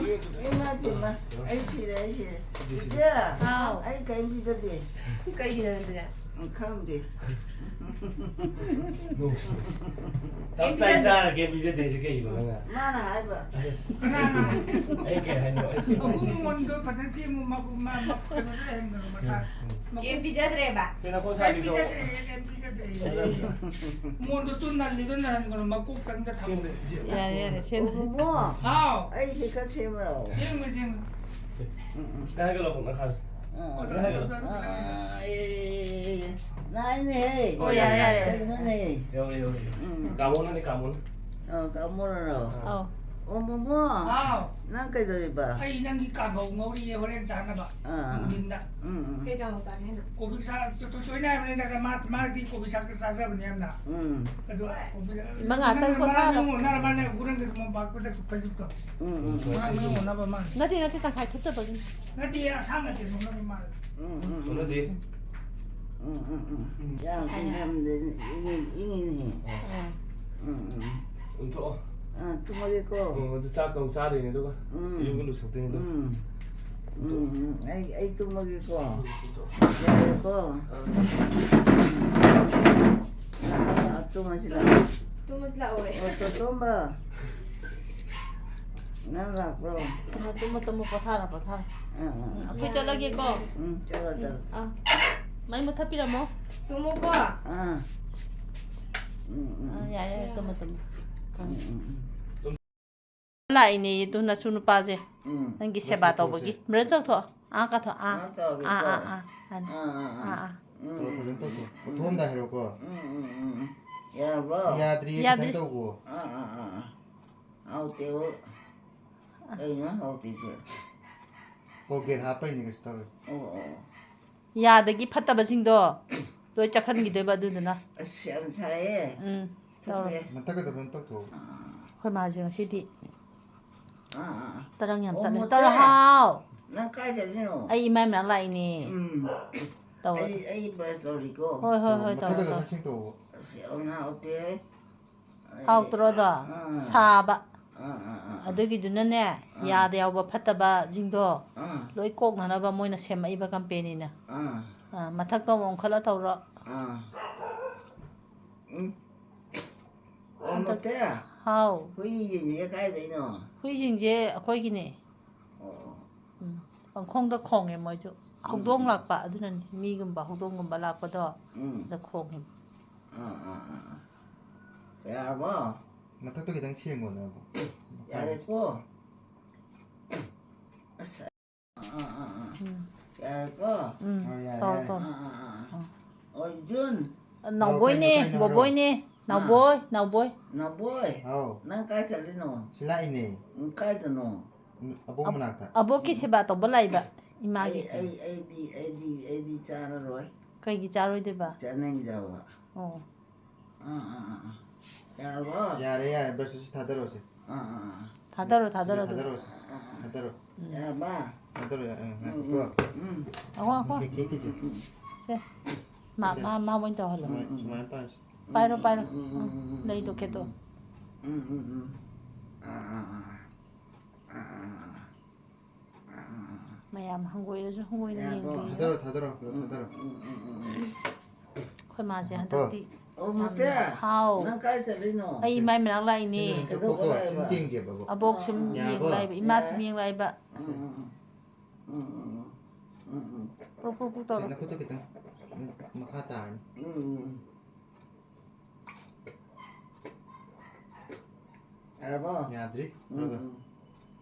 ꯏꯃꯥ ꯄꯦꯝꯃ, ꯑꯩ ꯁꯤꯔꯦ, ꯑꯩ ꯁꯤꯔꯦ꯫ ꯁꯤꯗꯤ, ꯁꯤꯗꯤ꯫ ꯏꯆꯦ, ꯍꯥꯎ꯫ ꯑꯩ ꯀꯩꯝ ꯄꯤꯖꯗꯦ꯫ ꯀꯩꯒꯤꯅꯣ ꯑꯗꯨꯗꯤ? ꯎꯝ, ꯈꯪꯗꯦ꯫ ꯇꯞ ꯇꯥꯏ ꯆꯥꯔ ꯀꯩꯝ ꯄꯤꯖꯗꯦꯁꯤ ꯀꯩꯒꯤꯅꯣ ꯅꯪꯅ? ꯃꯥꯅ ꯍꯥꯏꯕ꯫ ꯑꯁ, ꯀꯅꯥꯅ? ꯑꯩ ꯀꯩ ꯍꯥꯏꯅꯣ? ꯑꯩ ꯀꯩ ꯍꯥꯏꯅꯣ? ꯑꯃꯨꯛ ꯃꯣꯟꯗꯣ ꯐꯖꯅ ꯁꯦꯝꯃꯨ, ꯃ-, ꯃ-, ꯃ-, ꯀꯩꯅꯣꯗ ꯂꯩꯍꯟꯒꯅꯨ, ꯃꯁꯥ꯫ ꯎꯝ, ꯎꯝ꯫ ꯃ-, ꯀꯩꯝ ꯄꯤꯖꯗ꯭ꯔꯦꯕ? ꯁꯤ ꯅꯈꯣꯡ ꯀꯩꯝ ꯁꯥꯕꯤꯗꯣ꯫ ꯄꯤꯖꯗ꯭ꯔꯦ, ꯀꯩꯝ ꯄꯤꯖꯗ꯭ꯔꯦ꯫ ꯃꯣꯟꯗꯣ ꯇꯨ ꯅꯜꯂꯤꯗꯣ ꯅꯜꯍꯟꯒꯅꯨ, ꯃꯀꯣꯛꯇꯪꯗ ꯊꯝꯃꯨ꯫ ꯁꯦꯝꯗ꯭ꯔꯦ, ꯁꯦꯝꯗ꯭ꯔꯦ꯫ ꯌꯥꯔꯦ, ꯌꯥꯔꯦ, ꯁꯦꯝꯗ꯭ꯔꯦ꯫ ꯑꯣ, ꯃꯣꯃꯣ꯫ ꯍꯥꯎ꯫ ꯑꯩ ꯁꯤ ꯈꯔ ꯁꯦꯝꯕ꯭ꯔꯣ? ꯁꯦꯝꯃꯨ, ꯁꯦꯝꯃꯨ꯫ ꯎꯝ, ꯎꯝ꯫ ꯀꯩ ꯍꯥꯏꯒꯠꯂꯣ, ꯃꯈꯥꯗ꯫ ꯑꯥ, ꯀꯩ ꯍꯥꯏꯒꯠꯂꯣ? ꯑꯥ, ꯑꯦ, ꯑꯦ, ꯑꯦ, ꯑꯦ꯫ ꯅꯥꯏꯅꯦꯍꯦ꯫ ꯑꯣ, ꯌꯥꯔꯦ, ꯌꯥꯔꯦ꯫ ꯀꯩꯅꯣꯅꯦ? ꯌꯧꯔꯦ, ꯌꯧꯔꯦ, ꯌꯧꯔꯦ꯫ ꯎꯝ꯫ ꯀꯥꯃꯣꯅꯅꯦ, ꯀꯥꯃꯣꯅ꯫ ꯑꯥ, ꯀꯥꯃꯣꯅꯔꯣ? ꯑꯥ꯫ ꯑꯧ꯫ ꯑꯣ, ꯃꯣꯃꯣ꯫ ꯍꯥꯎ꯫ ꯅꯪ ꯀꯩꯗꯧꯔꯤꯕ? ꯑꯩ ꯅꯪꯒꯤ ꯀꯥꯡꯍꯧ ꯉꯧꯔꯤꯌꯦ, ꯍꯣꯔꯦꯟ ꯆꯥꯅꯕ꯫ ꯑꯥ, ꯑꯥ꯫ ꯅꯨꯡꯊꯤꯟꯗ꯫ ꯎꯝ, ꯎꯝ꯫ ꯀꯩ ꯀꯥꯡꯍꯧ ꯆꯥꯅꯤ ꯍꯥꯏꯅꯣ? ꯀꯣꯕꯤ ꯁꯥꯛ, ꯇꯣ-, ꯇꯣ-, ꯇꯣꯏꯅ ꯍꯥꯏꯕꯅꯤꯗ, ꯃꯥ, ꯃꯥꯗꯤ ꯀꯣꯕꯤ ꯁꯥꯛꯇ ꯆꯥꯖꯕꯅꯦ ꯌꯥꯝꯅ꯫ ꯎꯝ꯫ ꯑꯗꯣ ꯀꯣꯕꯤ ꯁꯥꯛ, ꯏꯃꯥ, ꯉꯥꯛꯇꯪ ꯃꯥ ꯄꯣꯊꯥꯔꯣ꯫ ꯃꯌꯨꯡ ꯑꯣꯟꯅꯔ ꯃꯥꯅꯦ, ꯎꯔꯪꯒꯤ ꯃꯣꯝꯄꯥꯛꯇꯨꯗ ꯐꯩꯖꯨꯞꯇꯣ꯫ ꯎꯝ, ꯎꯝ, ꯎꯝ꯫ ꯃꯥ ꯃꯌꯨꯡ ꯑꯣꯟꯅꯕ ꯃꯥꯅꯦ꯫ ꯅꯠꯇꯦ, ꯅꯠꯇꯦ, ꯇꯪꯈꯥꯏ ꯊꯨꯞꯇꯕꯒꯤꯅꯤ꯫ ꯅꯠꯇꯦ, ꯑꯁꯥꯡ ꯅꯠꯇꯦ, ꯅꯣꯏꯅꯕ ꯃꯥꯜꯂꯦ꯫ ꯎꯝ, ꯎꯝ, ꯎꯝ꯫ ꯀꯣꯟꯅꯗꯦ꯫ ꯎꯝ, ꯎꯝ, ꯎꯝ꯫ ꯎꯝ꯫ ꯌꯥꯝ ꯏꯪꯊꯝꯗ ꯏꯪꯉꯤ-, ꯏꯪꯉꯤꯅꯦꯍꯦ꯫ ꯑꯥ꯫ ꯎꯝ, ꯎꯝ꯫ ꯎꯝ, ꯊꯣꯛꯑꯣ꯫ ꯑꯥ, ꯇꯨꯝꯃꯒꯦꯀꯣ꯫ ꯎꯝ, ꯑꯗꯨ ꯆꯥꯛꯀ ꯑꯃꯨꯛ ꯆꯥꯗꯣꯏꯅꯦ, ꯑꯗꯨꯒ ꯎꯝ꯫ ꯌꯨꯝꯒ ꯂꯨꯊꯣꯛꯇꯣꯏꯅꯦ, ꯑꯗꯨꯒ꯫ ꯎꯝ꯫ ꯎꯝ, ꯎꯝ꯫ ꯑꯩ, ꯑꯩ ꯇꯨꯝꯃꯒꯦꯀꯣ꯫ ꯎꯝ, ꯊꯣꯛꯑꯣ꯫ ꯌꯥꯔꯦꯀꯣ꯫ ꯑꯥ꯫ ꯂꯥꯛꯑꯣ, ꯂꯥꯛꯑꯣ, ꯇꯨꯝꯃꯁꯤ ꯂꯥꯛꯑꯣ꯫ ꯇꯨꯝꯃꯁꯤ ꯂꯥꯛꯑꯣ꯫ ꯑꯣ, ꯇꯣꯇꯣꯝꯕ꯫ ꯅꯪ ꯂꯥꯛꯄ꯭ꯔꯣ? ꯑ, ꯇꯨꯝꯃꯣ, ꯇꯨꯝꯃꯣ, ꯄꯣꯊꯥꯔꯣ, ꯄꯣꯊꯥꯔꯣ꯫ ꯑꯥ, ꯑꯥ, ꯎꯝ, ꯑꯥ꯫ ꯑꯩꯈꯣꯏ ꯆꯠꯂꯒꯦꯀꯣ꯫ ꯎꯝ, ꯆꯠꯂꯣ, ꯎꯝ, ꯆꯠꯂꯣ꯫ ꯑꯥ꯫ ꯃꯩ ꯃꯨꯠꯊꯠꯄꯤꯔꯝꯃꯣ꯫ ꯇꯨꯝꯃꯣꯀꯣ꯫ ꯑꯥ꯫ ꯎꯝ, ꯎꯝ, ꯑꯥ, ꯎꯝ꯫ ꯌꯥꯔꯦ, ꯌꯥꯔꯦ, ꯇꯨꯝꯃꯣ, ꯇꯨꯝꯃꯣ꯫ ꯑꯥ꯫ ꯎꯝ, ꯎꯝ, ꯎꯝ꯫ ꯂꯥꯛꯏꯅꯦꯌꯦ, ꯇꯨ ꯅꯁꯨ ꯅꯨꯄꯥꯁꯦ꯫ ꯎꯝ꯫ ꯅꯪꯒꯤ ꯕ꯭ꯔꯁ ꯁꯦꯕꯥ ꯇꯧꯊꯣꯛꯑꯁꯤ꯫ ꯇꯧꯕꯒꯤ꯫ ꯕ꯭ꯔꯁ ꯇꯧꯊꯣꯛꯑꯣ꯫ ꯑꯥ, ꯀꯥꯊꯣꯛꯑꯣ꯫ ꯑꯥ꯫ ꯑꯥ, ꯇꯧꯔꯒꯦꯀꯣ꯫ ꯑꯥ, ꯑꯥ, ꯑꯥ꯫ ꯑꯥ, ꯑꯥ, ꯑꯥ꯫ ꯑꯥ, ꯑꯥ꯫ ꯎꯝ, ꯇꯧꯔꯣ, ꯎꯝ, ꯐꯖꯅ ꯎꯝ, ꯇꯧꯊꯣꯛꯑꯣ꯫ ꯎꯝ, ꯎꯝ, ꯎꯝ, ꯎꯝ꯫ ꯌꯥꯔꯕꯣ? ꯌꯥꯗ꯭ꯔꯤꯌꯦ, ꯌꯥꯗ꯭ꯔꯤ꯫ ꯈꯤꯇꯪ ꯇꯧꯈꯣ꯫ ꯑꯥ, ꯑꯥ, ꯑꯥ, ꯑꯥ꯫ ꯍꯥꯎꯇꯦꯕꯨ꯫ ꯀꯩꯅꯣ ꯍꯥꯎꯇ꯭ꯔꯤꯁꯦ? ꯀꯣꯜꯒꯦꯠ ꯍꯥꯞꯄꯩꯅꯦ, ꯀꯩꯁꯨ ꯇꯧꯔꯣꯏ꯫ ꯑꯣ, ꯑꯣ, ꯑꯣ꯫ ꯌꯥꯗꯒꯤ ꯐꯠꯇꯕꯁꯤꯡꯗꯣ ꯂꯣꯏ ꯆꯠꯍꯟꯈꯤꯗꯣꯏꯕ ꯑꯗꯨꯗꯨꯅ꯫ ꯑꯁ, ꯌꯥꯝ ꯁꯥꯏꯌꯦ꯫ ꯎꯝ, ꯇꯧꯔꯣ꯫ ꯆꯠꯈ꯭ꯔꯦ꯫ ꯃꯊꯛꯀꯗꯣ ꯐꯖꯅ ꯇꯧꯊꯣꯛꯑꯣ꯫ ꯑꯥ꯫ ꯑꯩꯈꯣꯏ ꯃꯥꯁꯦ ꯉꯁꯤꯗꯤ ꯑꯥ, ꯑꯥ, ꯑꯥ꯫ ꯇꯔꯪ ꯌꯥꯝ ꯑꯣ, ꯆꯠꯂꯦ꯫ ꯃꯨꯊꯣꯏ꯫ ꯇꯧꯔꯣ ꯍꯥꯎ꯫ ꯅꯪ ꯀꯥꯏ ꯆꯠꯂꯤꯅꯣ? ꯑꯩ ꯏꯃꯥꯏ ꯃꯅꯥꯛ ꯂꯥꯛꯏꯅꯦ꯫ ꯎꯝ꯫ ꯇꯧꯔꯣ꯫ ꯑꯩ, ꯑꯩ ꯕ꯭ꯔꯁ ꯇꯧꯔꯤꯀꯣ꯫ ꯍꯣꯏ, ꯍꯣꯏ, ꯑꯣ, ꯍꯣꯏ, ꯇꯧꯔꯣ, ꯃꯊꯛꯀꯗꯣ ꯇꯧꯔꯣ꯫ ꯈꯔ ꯁꯦꯡꯇꯣꯛꯑꯣ꯫ ꯑꯁ, ꯌꯥꯝ ꯍꯥꯎꯇꯦꯍꯦ꯫ ꯍꯥꯎꯇ꯭ꯔꯣꯗꯣ? ꯑꯥ꯫ ꯁꯥꯕ꯫ ꯑꯥ, ꯑꯥ, ꯑꯥ, ꯑꯥ꯫ ꯑꯗꯨꯒꯤꯗꯨꯅꯅꯦ, ꯑꯥ꯫ ꯌꯥꯗ ꯌꯥꯎꯕ ꯐꯠꯇꯕꯁꯤꯡꯗꯣ ꯑꯥ꯫ ꯂꯣꯏ ꯀꯣꯛꯅꯅꯕ ꯃꯣꯏꯅ ꯁꯦꯝꯃꯛꯏꯕ ꯀꯝꯄꯦꯅꯤꯅ꯫ ꯑꯥ꯫ ꯑꯥ, ꯃꯊꯛꯇꯣ ꯑꯃꯨꯛ ꯑꯣꯟꯈꯠꯂ ꯇꯧꯔꯣ꯫ ꯑꯥ꯫ ꯎꯝ꯫ ꯑꯣ, ꯍꯟꯗꯛ ꯃꯨꯠꯇꯦ? ꯍꯥꯎ꯫ ꯍꯨꯏꯁꯤꯡꯁꯦ ꯀꯥꯏꯗꯩꯅꯣ? ꯍꯨꯏꯁꯤꯡꯁꯦ ꯑꯩꯈꯣꯏꯒꯤꯅꯦ꯫ ꯑꯣ꯫ ꯎꯝ꯫ ꯄꯪꯈꯣꯡꯗ ꯈꯣꯡꯉꯦ ꯃꯣꯏꯁꯨ꯫ ꯎꯝ, ꯍꯧꯗꯣꯡ ꯎꯝ꯫ ꯂꯥꯛꯄ ꯑꯗꯨꯅꯅꯤ꯫ ꯃꯤꯒꯨꯝꯕ ꯍꯧꯗꯣꯡꯒꯨꯝꯕ ꯂꯥꯛꯄꯗꯣ ꯎꯝ꯫ ꯑꯗ ꯈꯣꯡꯉꯤꯕ꯫ ꯑꯥ, ꯑꯥ, ꯑꯥ, ꯑꯥ꯫ ꯌꯥꯔꯕꯣ? ꯃꯊꯛꯇ ꯈꯤꯇꯪ ꯁꯦꯡꯉꯣ ꯅꯪꯕꯣ꯫ ꯌꯥꯔꯦꯀꯣ? ꯑꯁ, ꯑꯥ, ꯑꯥ, ꯑꯥ, ꯑꯥ꯫ ꯎꯝ꯫ ꯌꯥꯔꯦꯀꯣ? ꯎꯝ, ꯍꯣꯏ, ꯌꯥꯔꯦ, ꯇꯧ, ꯌꯥꯔꯦ꯫ ꯇꯧ꯫ ꯑꯥ, ꯑꯥ, ꯑꯥ, ꯑꯥ꯫ ꯑꯥ꯫ ꯑꯣ, ꯖꯨꯟ꯫ ꯅꯥꯎꯕꯣꯏꯅꯦ, ꯀꯩꯅꯣ, ꯀꯩꯅꯣ ꯍꯥꯏꯔꯣ꯫ ꯕꯣꯕꯣꯏꯅꯦ꯫ ꯑꯥ꯫ ꯅꯥꯎꯕꯣꯏ, ꯅꯥꯎꯕꯣꯏ꯫ ꯍꯥꯎ꯫ ꯅꯪ ꯀꯥꯏ ꯆꯠꯂꯤꯅꯣ? ꯁꯤ ꯂꯥꯛꯏꯅꯦ꯫ ꯎꯝ, ꯀꯥꯏꯗꯅꯣ? ꯎꯝ, ꯑꯕꯣꯛ ꯑꯕ-, ꯃꯅꯥꯛꯇ꯫ ꯑꯕꯣꯛꯀꯤ ꯎꯝ꯫ ꯁꯦꯕꯥ ꯇꯧꯕ ꯂꯥꯛꯏꯕ ꯏꯃꯥꯒꯤ꯫ ꯑꯩ, ꯑꯩ, ꯑꯩꯗꯤ, ꯑꯩꯗꯤ, ꯑꯩꯗꯤ ꯆꯥꯔꯔꯣꯏ꯫ ꯀꯩꯒꯤ ꯆꯥꯔꯣꯏꯗꯣꯏꯕ? ꯆꯥꯅꯤꯡꯗꯕ꯫ ꯑꯣ꯫ ꯑꯥ, ꯑꯥ, ꯑꯥ, ꯑꯥ꯫ ꯌꯥꯔꯕꯣ? ꯌꯥꯔꯦ, ꯌꯥꯔꯦ, ꯕ꯭ꯔꯁ ꯑꯁꯤ ꯊꯥꯗꯔꯣꯁꯦ꯫ ꯑꯥ, ꯑꯥ, ꯑꯥ꯫ ꯊꯥꯗꯔꯣ, ꯊꯥꯗꯔꯣ, ꯁꯤꯗꯤ ꯑꯗꯨ꯫ ꯊꯥꯗꯔꯣꯁꯦ꯫ ꯑꯥ, ꯑꯥ, ꯑꯥ꯫ ꯊꯥꯗꯔꯣ꯫ ꯎꯝ꯫ ꯌꯥꯔꯕ? ꯊꯥꯗꯔꯣ, ꯌꯥꯔꯦ, ꯎꯝ, ꯎꯝ, ꯉꯥꯏꯈꯣꯀꯣ꯫ ꯎꯝ, ꯎꯝ꯫ ꯑꯍꯣ, ꯑꯍꯣ꯫ ꯀꯦꯛ, ꯀꯦꯛ ꯀꯤꯁꯦ꯫ ꯎꯝ, ꯎꯝ, ꯎꯝ꯫ ꯁꯦ꯫ ꯃꯥ, ꯁꯦ꯫ ꯃꯥ, ꯃꯥ ꯑꯣꯏꯅ ꯇꯧꯍꯜꯂꯣ꯫ ꯁꯨꯃꯥꯏ-, ꯁꯨꯃꯥꯏꯅ ꯄꯥꯏꯁꯦ꯫ ꯄꯥꯏꯔꯣ, ꯄꯥꯏꯔꯣ꯫ ꯎꯝ, ꯎꯝ, ꯎꯝ, ꯎꯝ, ꯎꯝ, ꯂꯩꯗꯣ ꯎꯝ, ꯈꯦꯠꯇꯣꯛꯑꯣ꯫ ꯎꯝ, ꯎꯝ, ꯎꯝ꯫ ꯑꯥ, ꯑꯥ, ꯑꯥ꯫ ꯑꯥ, ꯑꯥ, ꯑꯥ꯫ ꯑꯥ, ꯑꯥ, ꯑꯥ꯫ ꯃꯌꯥꯝ ꯍꯪꯒꯣꯏꯔꯁꯨ ꯍꯪꯒꯣꯏꯅ ꯌꯥꯔꯕꯣ? ꯌꯦꯡꯕꯤꯌꯨ꯫ ꯊꯥꯗꯔꯣ, ꯊꯥꯗꯔꯣ, ꯄꯨꯂꯞ ꯊꯥꯗꯔꯣ꯫ ꯎꯝ, ꯎꯝ, ꯎꯝ, ꯎꯝ, ꯎꯝ꯫ ꯑꯩꯈꯣꯏ ꯃꯥꯁꯦ ꯉꯥꯏꯈꯣ꯫ ꯍꯟꯗꯛꯇꯤ ꯑꯣ, ꯃꯣꯇꯦ꯫ ꯍꯥꯎ꯫ ꯅꯪ ꯀꯥꯏ ꯆꯠꯂꯤꯅꯣ? ꯑꯩ ꯏꯃꯥꯏ ꯃꯅꯥꯛ ꯂꯥꯛꯏꯅꯦ꯫ ꯁꯤꯗ ꯀꯩꯗꯧꯕ ꯁꯨꯝ ꯂꯥꯛꯏꯕ? ꯊꯦꯡꯖꯦꯕꯀꯣ꯫ ꯑꯕꯣꯛ ꯁꯨꯝ ꯌꯥꯔꯕꯣ? ꯌꯦꯡ ꯂꯥꯛꯏꯕ, ꯏꯃꯥ ꯁꯨꯝ ꯌꯦꯡ ꯂꯥꯛꯏꯕ꯫ ꯎꯝ, ꯎꯝ, ꯎꯝ, ꯎꯝ, ꯎꯝ, ꯎꯝ, ꯎꯝ꯫ ꯄ꯭ꯔꯣꯛ ꯄ꯭ꯔꯣꯛ ꯄ꯭ꯔꯣꯛ ꯁꯤ ꯇꯧꯔꯣ꯫ ꯅꯈꯨꯠꯇꯣ ꯈꯤꯇꯪ ꯃꯈꯥ ꯇꯥꯔꯅꯤ꯫ ꯎꯝ, ꯎꯝ, ꯎꯝ꯫ ꯌꯥꯔꯕꯣ? ꯌꯥꯗ꯭ꯔꯤ꯫ ꯎꯝ, ꯎꯝ,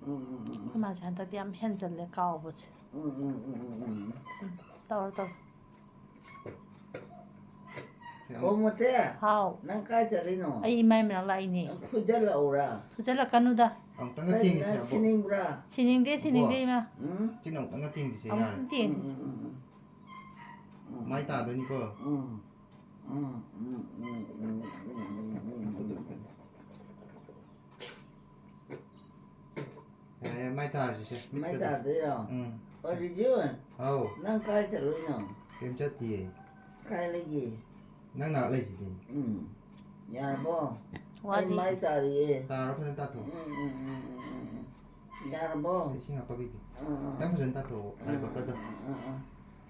ꯎꯝ, ꯎꯝ, ꯎꯝ, ꯎꯝ꯫ ꯑꯩꯈꯣꯏ ꯃꯥꯁꯦ ꯍꯟꯗꯛꯇꯤ ꯌꯥꯝ ꯍꯦꯟꯖꯜꯂꯦ ꯀꯥꯎꯕꯁꯦ꯫ ꯎꯝ, ꯎꯝ, ꯎꯝ, ꯎꯝ, ꯎꯝ꯫ ꯎꯝ, ꯇꯧꯔꯣ, ꯇꯧꯔꯣ꯫ ꯑꯣ, ꯃꯣꯇꯦ꯫ ꯍꯥꯎ꯫ ꯅꯪ ꯀꯥꯏ ꯆꯠꯂꯤꯅꯣ? ꯑꯩ ꯏꯃꯥꯏ ꯃꯅꯥꯛ ꯂꯥꯛꯏꯅꯦ꯫ ꯅꯪ ꯐꯨꯖꯜꯂꯛꯎꯔꯥ? ꯐꯨꯖꯜꯂꯛꯀꯅꯨꯗ꯫ ꯑꯃꯨꯛꯇꯪꯒ ꯅꯪ, ꯇꯦꯡꯁꯤꯁꯦ, ꯅꯪ ꯑꯕꯣꯛ꯫ ꯁꯤꯅꯤꯡꯕ꯭ꯔꯥ? ꯁꯤꯅꯤꯡꯗꯦ, ꯁꯤꯅꯤꯡꯗꯦ, ꯑꯕꯣꯛ꯫ ꯏꯃꯥ꯫ ꯎꯝ? ꯆꯤꯟ ꯑꯃꯨꯛꯇꯪꯒ ꯇꯦꯡꯁꯤꯁꯦ, ꯑꯃꯨꯛꯇꯪ ꯌꯥꯔꯦ꯫ ꯇꯦꯡꯁꯤꯁꯦ꯫ ꯎꯝ, ꯎꯝ, ꯎꯝ, ꯎꯝ꯫ ꯎꯝ꯫ ꯃꯥꯏ ꯇꯥꯗꯣꯏꯅꯤꯀꯣ꯫ ꯎꯝ꯫ ꯎꯝ, ꯎꯝ, ꯎꯝ, ꯎꯝ, ꯎꯝ, ꯎꯝ, ꯎꯝ꯫ ꯌꯥꯔꯦ, ꯌꯥꯔꯦ, ꯃꯥꯏ ꯇꯥꯔꯁꯤꯁꯦ꯫ ꯃꯥꯏ ꯃꯤꯠꯇ ꯇꯥꯗꯣꯏꯔꯣ? ꯎꯝ꯫ ꯑꯣ, ꯔꯤꯖꯨ, ꯍꯥꯎ꯫ ꯅꯪ ꯀꯥꯏ ꯆꯠꯂꯨꯏꯅꯣ? ꯀꯩꯝ ꯆꯠꯇꯤꯌꯦ꯫ ꯀꯥꯏ ꯂꯩꯒꯦ? ꯅꯪ ꯅꯥꯛ ꯂꯩꯁꯤꯗꯤ꯫ ꯎꯝ꯫ ꯌꯥꯔꯕꯣ? ꯋꯥꯠꯂꯤ꯫ ꯑꯩ ꯃꯥꯏ ꯇꯥꯔꯤꯌꯦ꯫ ꯇꯥꯔꯣ, ꯐꯖꯅ ꯇꯥꯊꯣꯛꯑꯣ꯫ ꯎꯝ, ꯎꯝ, ꯎꯝ, ꯎꯝ, ꯎꯝ, ꯎꯝ꯫ ꯌꯥꯔꯕꯣ? ꯏꯁꯤꯡ ꯍꯥꯞꯄꯛꯈꯤꯒꯦ꯫ ꯎꯝ, ꯎꯝ, ꯈꯤꯇꯪ ꯐꯖꯅ ꯇꯥꯊꯣꯛꯑꯣ, ꯎꯝ, ꯎꯝ, ꯂꯥꯏꯕꯛꯀꯗꯣ꯫ ꯎꯝ, ꯎꯝ, ꯎꯝ, ꯎꯝ꯫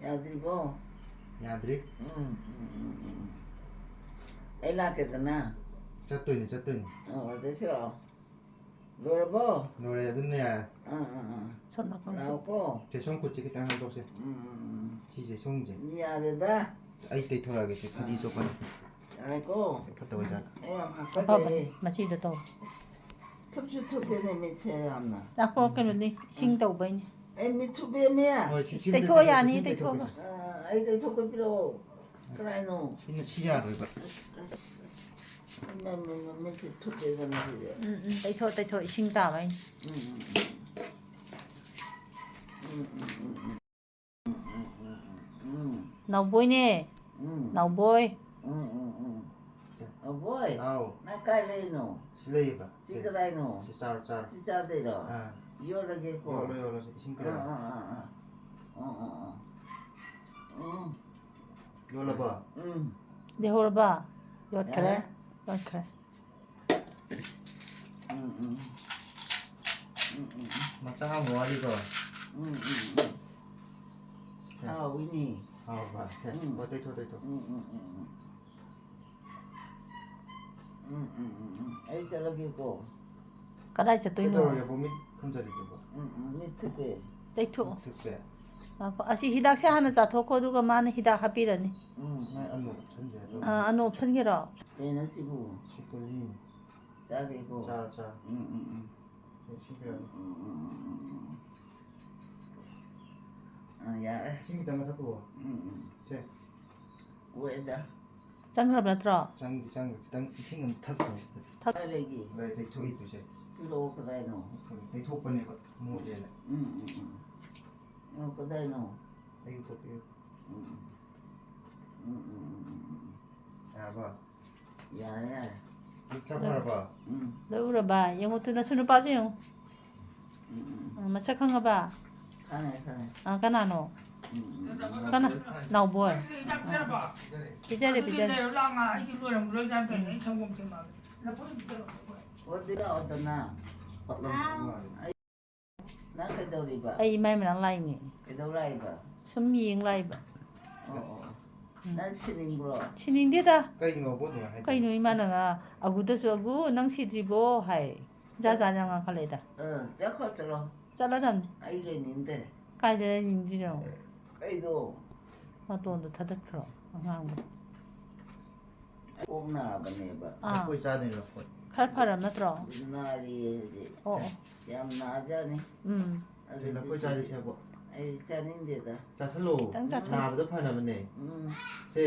ꯌꯥꯗ꯭ꯔꯤꯕꯣ? ꯌꯥꯗ꯭ꯔꯤ꯫ ꯎꯝ, ꯎꯝ, ꯎꯝ, ꯎꯝ, ꯎꯝ꯫ ꯑꯩ ꯂꯥꯛꯀꯦꯗꯅ꯫ ꯆꯠꯇꯣꯏꯅꯤ, ꯆꯠꯇꯣꯏꯅꯤ꯫ ꯑꯣ, ꯆꯠꯁꯤꯔꯣ? ꯂꯣꯏꯔꯕꯣ? ꯂꯣꯏꯔꯦ, ꯑꯗꯨꯝꯅ ꯌꯥꯔꯦ꯫ ꯑꯥ, ꯑꯥ, ꯑꯥ꯫ ꯁꯣꯝ ꯅꯥꯀꯟ ꯂꯥꯛꯑꯣꯀꯣ꯫ ꯆꯦ ꯁꯣꯝ ꯈꯨꯠꯁꯦ ꯈꯤꯇꯪ ꯍꯥꯝꯗꯣꯛꯁꯦ꯫ ꯎꯝ, ꯎꯝ, ꯎꯝ꯫ ꯁꯤꯁꯦ ꯁꯣꯝꯁꯦ꯫ ꯌꯥꯔꯦꯗ꯫ ꯑꯩ ꯇꯩꯊꯣꯔꯛꯑꯒꯦ ꯁꯦ, ꯐꯗꯤ ꯑꯥ꯫ ꯆꯣꯠꯄꯅꯤ꯫ ꯌꯥꯔꯦꯀꯣ꯫ ꯐꯠꯇꯕ ꯖꯥꯠꯂ? ꯑꯩ ꯌꯥꯝ ꯍꯥꯀꯠꯆꯩꯌꯦ꯫ ꯑꯐꯕꯅꯤ, ꯃꯆꯤꯗꯣ ꯇꯧ꯫ ꯊꯨꯞꯁꯨ ꯊꯨꯞꯄꯦꯅꯦ ꯃꯤꯠꯁꯦ ꯌꯥꯝꯅ꯫ ꯂꯥꯛꯈꯣ, ꯀꯩꯅꯣꯅꯤ, ꯏꯁꯤꯡ ꯇꯧꯕꯩꯅꯤ꯫ ꯑꯩ ꯃꯤꯠ ꯊꯨꯞꯄꯦꯃꯦ꯫ ꯍꯣꯏ, ꯁꯤ ꯁꯤꯝꯇ ꯇꯩꯊꯣꯛꯑ ꯇꯩꯊꯣꯛꯀꯦ, ꯌꯥꯅꯤ, ꯁꯤꯝ ꯇꯩꯊꯣꯛꯀꯦ꯫ ꯇꯩꯊꯣꯛꯑꯒ꯫ ꯑꯥ, ꯑꯩ ꯇꯩꯊꯣꯛꯄ ꯄꯤꯔꯛꯑꯣ꯫ ꯀꯔꯥꯏꯅꯣ? ꯁꯤ, ꯁꯤ ꯌꯥꯔꯣꯏꯕ꯫ ꯑꯁ, ꯑꯁ, ꯑꯁ꯫ ꯏꯃꯥ, ꯏꯃꯥ, ꯏꯃꯥ, ꯃꯤꯠꯁꯦ ꯊꯨꯞꯄꯦꯗꯅ ꯁꯤꯗꯤ꯫ ꯎꯝ, ꯎꯝ, ꯇꯩꯊꯣꯛ, ꯇꯩꯊꯣꯛ, ꯏꯁꯤꯡ ꯇꯥꯕ ꯍꯥꯏꯅꯤ꯫ ꯎꯝ, ꯎꯝ, ꯎꯝ꯫ ꯎꯝ, ꯎꯝ, ꯎꯝ, ꯎꯝ, ꯎꯝ, ꯎꯝ, ꯎꯝ, ꯎꯝ꯫ ꯅꯥꯎꯕꯣꯏꯅꯦ꯫ ꯎꯝ꯫ ꯅꯥꯎꯕꯣꯏ꯫ ꯎꯝ, ꯎꯝ, ꯎꯝ꯫ ꯅꯥꯎꯕꯣꯏ, ꯍꯥꯎ꯫ ꯅꯪ ꯀꯥꯏ ꯂꯩꯔꯤꯅꯣ? ꯁꯤ ꯂꯩꯌꯦꯕ꯫ ꯁꯤ ꯀꯗꯥꯏꯅꯣ? ꯁꯤ ꯆꯥꯔꯣ, ꯆꯥꯔꯣ꯫ ꯁꯤ ꯆꯥꯗꯣꯏꯔꯣ? ꯑꯥ꯫ ꯌꯣꯠꯂꯒꯦꯀꯣ꯫ ꯌꯣꯠꯂꯣ, ꯌꯣꯠꯂꯣ, ꯁꯤ ꯏꯁꯤꯡ ꯈꯔ꯫ ꯑꯥ, ꯑꯥ, ꯑꯥ, ꯑꯥ꯫ ꯑꯥ, ꯑꯥ, ꯑꯥ꯫ ꯎꯝ꯫ ꯌꯣꯠꯂꯕꯣ? ꯎꯝ꯫ ꯂꯩꯍꯧꯔꯕ? ꯌꯣꯠꯈ꯭ꯔꯦ? ꯌꯥꯔꯦ꯫ ꯌꯣꯠꯈ꯭ꯔꯦ꯫ ꯎꯝ, ꯎꯝ꯫ ꯎꯝ, ꯎꯝ, ꯎꯝ꯫ ꯃꯆꯥ ꯑꯃ ꯋꯥꯠꯂꯤꯀꯣ? ꯎꯝ, ꯎꯝ, ꯎꯝ꯫ ꯁꯦ꯫ ꯍꯥꯎꯋꯤꯅꯦ꯫ ꯍꯥꯎꯕ꯫ ꯁꯦ꯫ ꯎꯝ꯫ ꯍꯣꯏ, ꯇꯩꯊꯣꯛ, ꯇꯩꯊꯣꯛ꯫ ꯎꯝ, ꯎꯝ, ꯎꯝ, ꯎꯝ꯫ ꯎꯝ, ꯎꯝ, ꯎꯝ, ꯎꯝ꯫ ꯑꯩ ꯆꯠꯂꯒꯦꯀꯣ꯫ ꯀꯗꯥꯏ ꯆꯠꯇꯣꯏꯅꯣ? ꯀꯩꯗꯧꯔꯒꯦꯕꯣ ꯃꯤꯠ ꯈꯨꯝꯖꯜꯂꯤꯗꯨꯕꯣ? ꯎꯝ, ꯎꯝ, ꯃꯤꯠ ꯊꯨꯞꯄꯦ꯫ ꯇꯩꯊꯣꯛꯑꯣ꯫ ꯊꯨꯞꯄꯦ? ꯉꯥꯏꯈꯣ, ꯑꯁꯤ ꯍꯤꯗꯥꯛꯁꯦ ꯍꯥꯟꯅ ꯆꯥꯊꯣꯛꯈꯣ, ꯑꯗꯨꯒ ꯃꯥꯅ ꯍꯤꯗꯥꯛ ꯍꯥꯞꯄꯤꯔꯅꯤ꯫ ꯎꯝ꯫ ꯅꯪ ꯑꯅꯨ ꯑꯣꯞꯁꯟꯁꯦ ꯑꯗꯨꯝ꯫ ꯑꯥ, ꯑꯅꯨ ꯑꯣꯞꯁꯟꯒꯤꯔꯣ? ꯀꯩꯅꯣ ꯁꯤꯕꯨ? ꯁꯤ ꯒꯨꯂꯤꯅꯤ꯫ ꯆꯥꯒꯦꯀꯣ꯫ ꯆꯥꯔꯣ, ꯆꯥꯔꯣ꯫ ꯎꯝ, ꯎꯝ, ꯎꯝ꯫ ꯁꯤ, ꯁꯤ ꯄꯤꯔꯛꯑꯣ꯫ ꯎꯝ, ꯎꯝ, ꯎꯝ, ꯎꯝ, ꯎꯝ, ꯎꯝ꯫ ꯑꯥ, ꯌꯥꯔꯦ꯫ ꯏꯁꯤꯡ ꯈꯤꯇꯪꯒ ꯊꯛꯈꯣ꯫ ꯎꯝ, ꯎꯝ꯫ ꯁꯦ꯫ ꯀꯣꯛꯑꯦꯗ꯫ ꯆꯪꯈ꯭ꯔꯕ ꯅꯠꯇ꯭ꯔꯣ? ꯆꯪꯗꯤ ꯆꯪꯗꯤ ꯈꯤꯇꯪ ꯏꯁꯤꯡ ꯑꯃ ꯊꯛꯈꯣ꯫ ꯀꯥꯏ ꯂꯩꯒꯦ? ꯑꯗꯨꯗ ꯇꯩꯊꯣꯛꯏꯗꯨꯁꯦ꯫ ꯄꯤꯔꯛꯑꯣ, ꯀꯗꯥꯏꯅꯣ? ꯇꯩꯊꯣꯛꯄꯅꯦꯕ ꯃꯣꯠꯂꯦꯅ꯫ ꯎꯝ, ꯎꯝ, ꯎꯝ꯫ ꯑꯣ, ꯀꯗꯥꯏꯅꯣ? ꯑꯩ ꯊꯣꯛꯄꯤꯌꯨ꯫ ꯎꯝ, ꯎꯝ꯫ ꯎꯝ, ꯎꯝ, ꯎꯝ, ꯎꯝ, ꯎꯝ꯫ ꯌꯥꯔꯕ? ꯌꯥꯔꯦ, ꯌꯥꯔꯦ꯫ ꯃꯤꯠ ꯈꯔ ꯐꯔꯕ? ꯎꯝ, ꯂꯧꯔꯕ? ꯌꯦꯡꯉꯣ, ꯇꯨ ꯅꯁꯨ ꯅꯨꯄꯥꯁꯦ ꯌꯦꯡꯉꯣ꯫ ꯎꯝ, ꯎꯝ꯫ ꯑ, ꯃꯁꯛ ꯈꯪꯉꯕ? ꯈꯪꯉꯦ, ꯈꯪꯉꯦ꯫ ꯑ, ꯀꯅꯥꯅꯣ? ꯎꯝ, ꯎꯝ, ꯎꯝ꯫ ꯀꯅꯥ? ꯅꯥꯎꯕꯣꯏ꯫ ꯍꯤꯗꯥꯛ ꯄꯤꯖꯔꯕ? ꯄꯤꯖꯔꯦ꯫ ꯄꯤꯖꯔꯦ, ꯑꯗꯨꯗꯤ ꯄꯤꯖꯔꯦ꯫ ꯂꯩꯔꯣ, ꯂꯥꯛꯑꯣ, ꯉꯥ, ꯑꯩꯗꯤ ꯂꯣꯏꯔꯝꯈꯤꯔꯣꯏ, ꯏꯆꯥ ꯇꯧꯔꯤꯉꯩ, ꯑꯩ ꯁꯪꯒꯣꯝ ꯊꯦꯡꯉꯛꯑꯒꯦ꯫ ꯂꯐꯣꯏ ꯄꯤꯖꯔꯣ, ꯂꯐꯣꯏ꯫ ꯑꯣ, ꯑꯗꯨ ꯂꯥꯛꯑꯣꯗꯅ꯫ ꯄꯠꯂꯝ ꯃꯥꯜꯂꯦ꯫ ꯅꯪ ꯀꯩꯗꯧꯔꯤꯕ? ꯑꯩ ꯏꯃꯥꯏ ꯃꯅꯥꯛ ꯂꯥꯛꯏꯅꯦ꯫ ꯀꯩꯗꯧ ꯂꯥꯛꯏꯕ? ꯁꯨꯝ ꯌꯦꯡ ꯂꯥꯛꯏꯕ꯫ ꯑꯣ, ꯑꯣ, ꯑꯣ꯫ ꯅꯪ ꯁꯤꯅꯤꯡꯕ꯭ꯔꯣ? ꯁꯤꯅꯤꯡꯗꯦꯗ꯫ ꯀꯩꯅꯣꯕ ꯑꯗꯨꯃꯥꯏꯅ ꯍꯥꯏꯗꯣ? ꯀꯩꯅꯣ ꯏꯃꯥꯅ ꯉꯥ ꯑꯒꯨꯗꯁꯨ, "ꯑꯒꯨ, ꯅꯪ ꯁꯤꯗ꯭ꯔꯤꯕꯣ?" ꯍꯥꯏ꯫ ꯖꯥ ꯖꯥ ꯉꯥꯡꯈꯠꯂꯛꯑꯦꯗ꯫ ꯑ, ꯆꯠꯈ꯭ꯔꯣ, ꯆꯠꯂꯣ꯫ ꯆꯠꯂꯗꯝꯅꯤ꯫ ꯑꯩ ꯂꯩꯅꯤꯡꯗꯦ꯫ ꯀꯥꯏꯗ ꯂꯩꯅꯤꯡꯗ꯭ꯔꯤꯅꯣ? ꯀꯩꯗꯣ? ꯃꯇꯣꯟꯗꯣ ꯊꯥꯗꯠꯈ꯭ꯔꯣ, ꯑꯉꯥꯡꯗꯣ꯫ ꯀꯣꯛ ꯅꯥꯕꯅꯦꯕ꯫ ꯑꯥ꯫ ꯂꯐꯣꯏ ꯆꯥꯗꯣꯏꯅꯤ, ꯂꯐꯣꯏ꯫ ꯈꯔ ꯐꯔꯕ ꯅꯠꯇ꯭ꯔꯣ? ꯅꯥꯔꯤꯌꯦ ꯍꯧꯖꯤꯛ꯫ ꯑꯣ, ꯑꯣ꯫ ꯌꯥꯝ ꯅꯥꯖꯥꯠꯅꯤ꯫ ꯎꯝ꯫ ꯑꯗꯨꯗꯤ ꯂꯐꯣꯏ ꯆꯥꯁꯤ ꯁꯦꯕꯣ꯫ ꯑꯩ ꯆꯥꯅꯤꯡꯗꯦꯗ꯫ ꯆꯥꯁꯜꯂꯣ꯫ ꯈꯤꯇꯪ ꯆꯥꯁꯜꯂꯣ꯫ ꯅꯥꯕꯗ ꯐꯅꯕꯅꯦ꯫ ꯎꯝ, ꯁꯦ,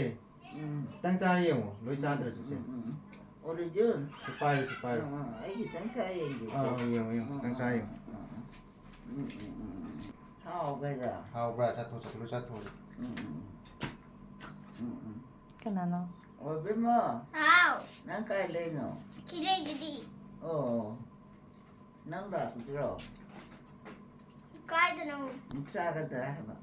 ꯎꯝ꯫ ꯈꯤꯇꯪ ꯆꯥꯔ ꯌꯦꯡꯉꯣ꯫ ꯂꯣꯏ ꯆꯥꯗ꯭ꯔꯁꯨ ꯁꯦ꯫ ꯎꯝ, ꯎꯝ, ꯎꯝ꯫ ꯑꯣꯔꯤꯖꯤꯟ? ꯁꯤ ꯄꯥꯏꯌꯨ, ꯁꯤ ꯄꯥꯏꯌꯨ꯫ ꯑꯥ, ꯑꯥ, ꯑꯩ ꯈꯤꯇꯪ ꯆꯥ ꯌꯦꯡꯒꯦꯀꯣ꯫ ꯑꯥ, ꯑꯥ, ꯌꯦꯡꯉꯣ, ꯌꯦꯡꯉꯣ꯫ ꯑꯥ, ꯈꯤꯇꯪ ꯆꯥ ꯑꯥ, ꯌꯦꯡꯉꯣ꯫ ꯑꯥ, ꯑꯥ꯫ ꯎꯝ, ꯎꯝ, ꯎꯝ, ꯎꯝ, ꯎꯝ꯫ ꯍꯥꯎꯕ꯭ꯔꯥ? ꯍꯥꯎꯕ꯭ꯔꯥ? ꯆꯥꯊꯣꯛ, ꯆꯥꯊꯣꯛ, ꯂꯣꯏ ꯆꯥꯊꯣꯛꯑꯣ꯫ ꯎꯝ, ꯎꯝ, ꯎꯝ꯫ ꯎꯝ, ꯎꯝ꯫ ꯀꯅꯥꯅꯣ? ꯑꯣ, ꯏꯕꯦꯝꯃ꯫ ꯍꯥꯎ꯫ ꯅꯪ ꯀꯥꯏ ꯂꯩꯅꯣ? ꯁꯤ ꯂꯩꯁꯤꯗꯤ꯫ ꯑꯣ꯫ ꯅꯪ ꯂꯥꯛꯄꯗꯨꯔꯣ? ꯀꯥꯏꯗꯅꯣ? ꯆꯥꯒꯗ꯭ꯔꯥ ꯍꯥꯏꯕ?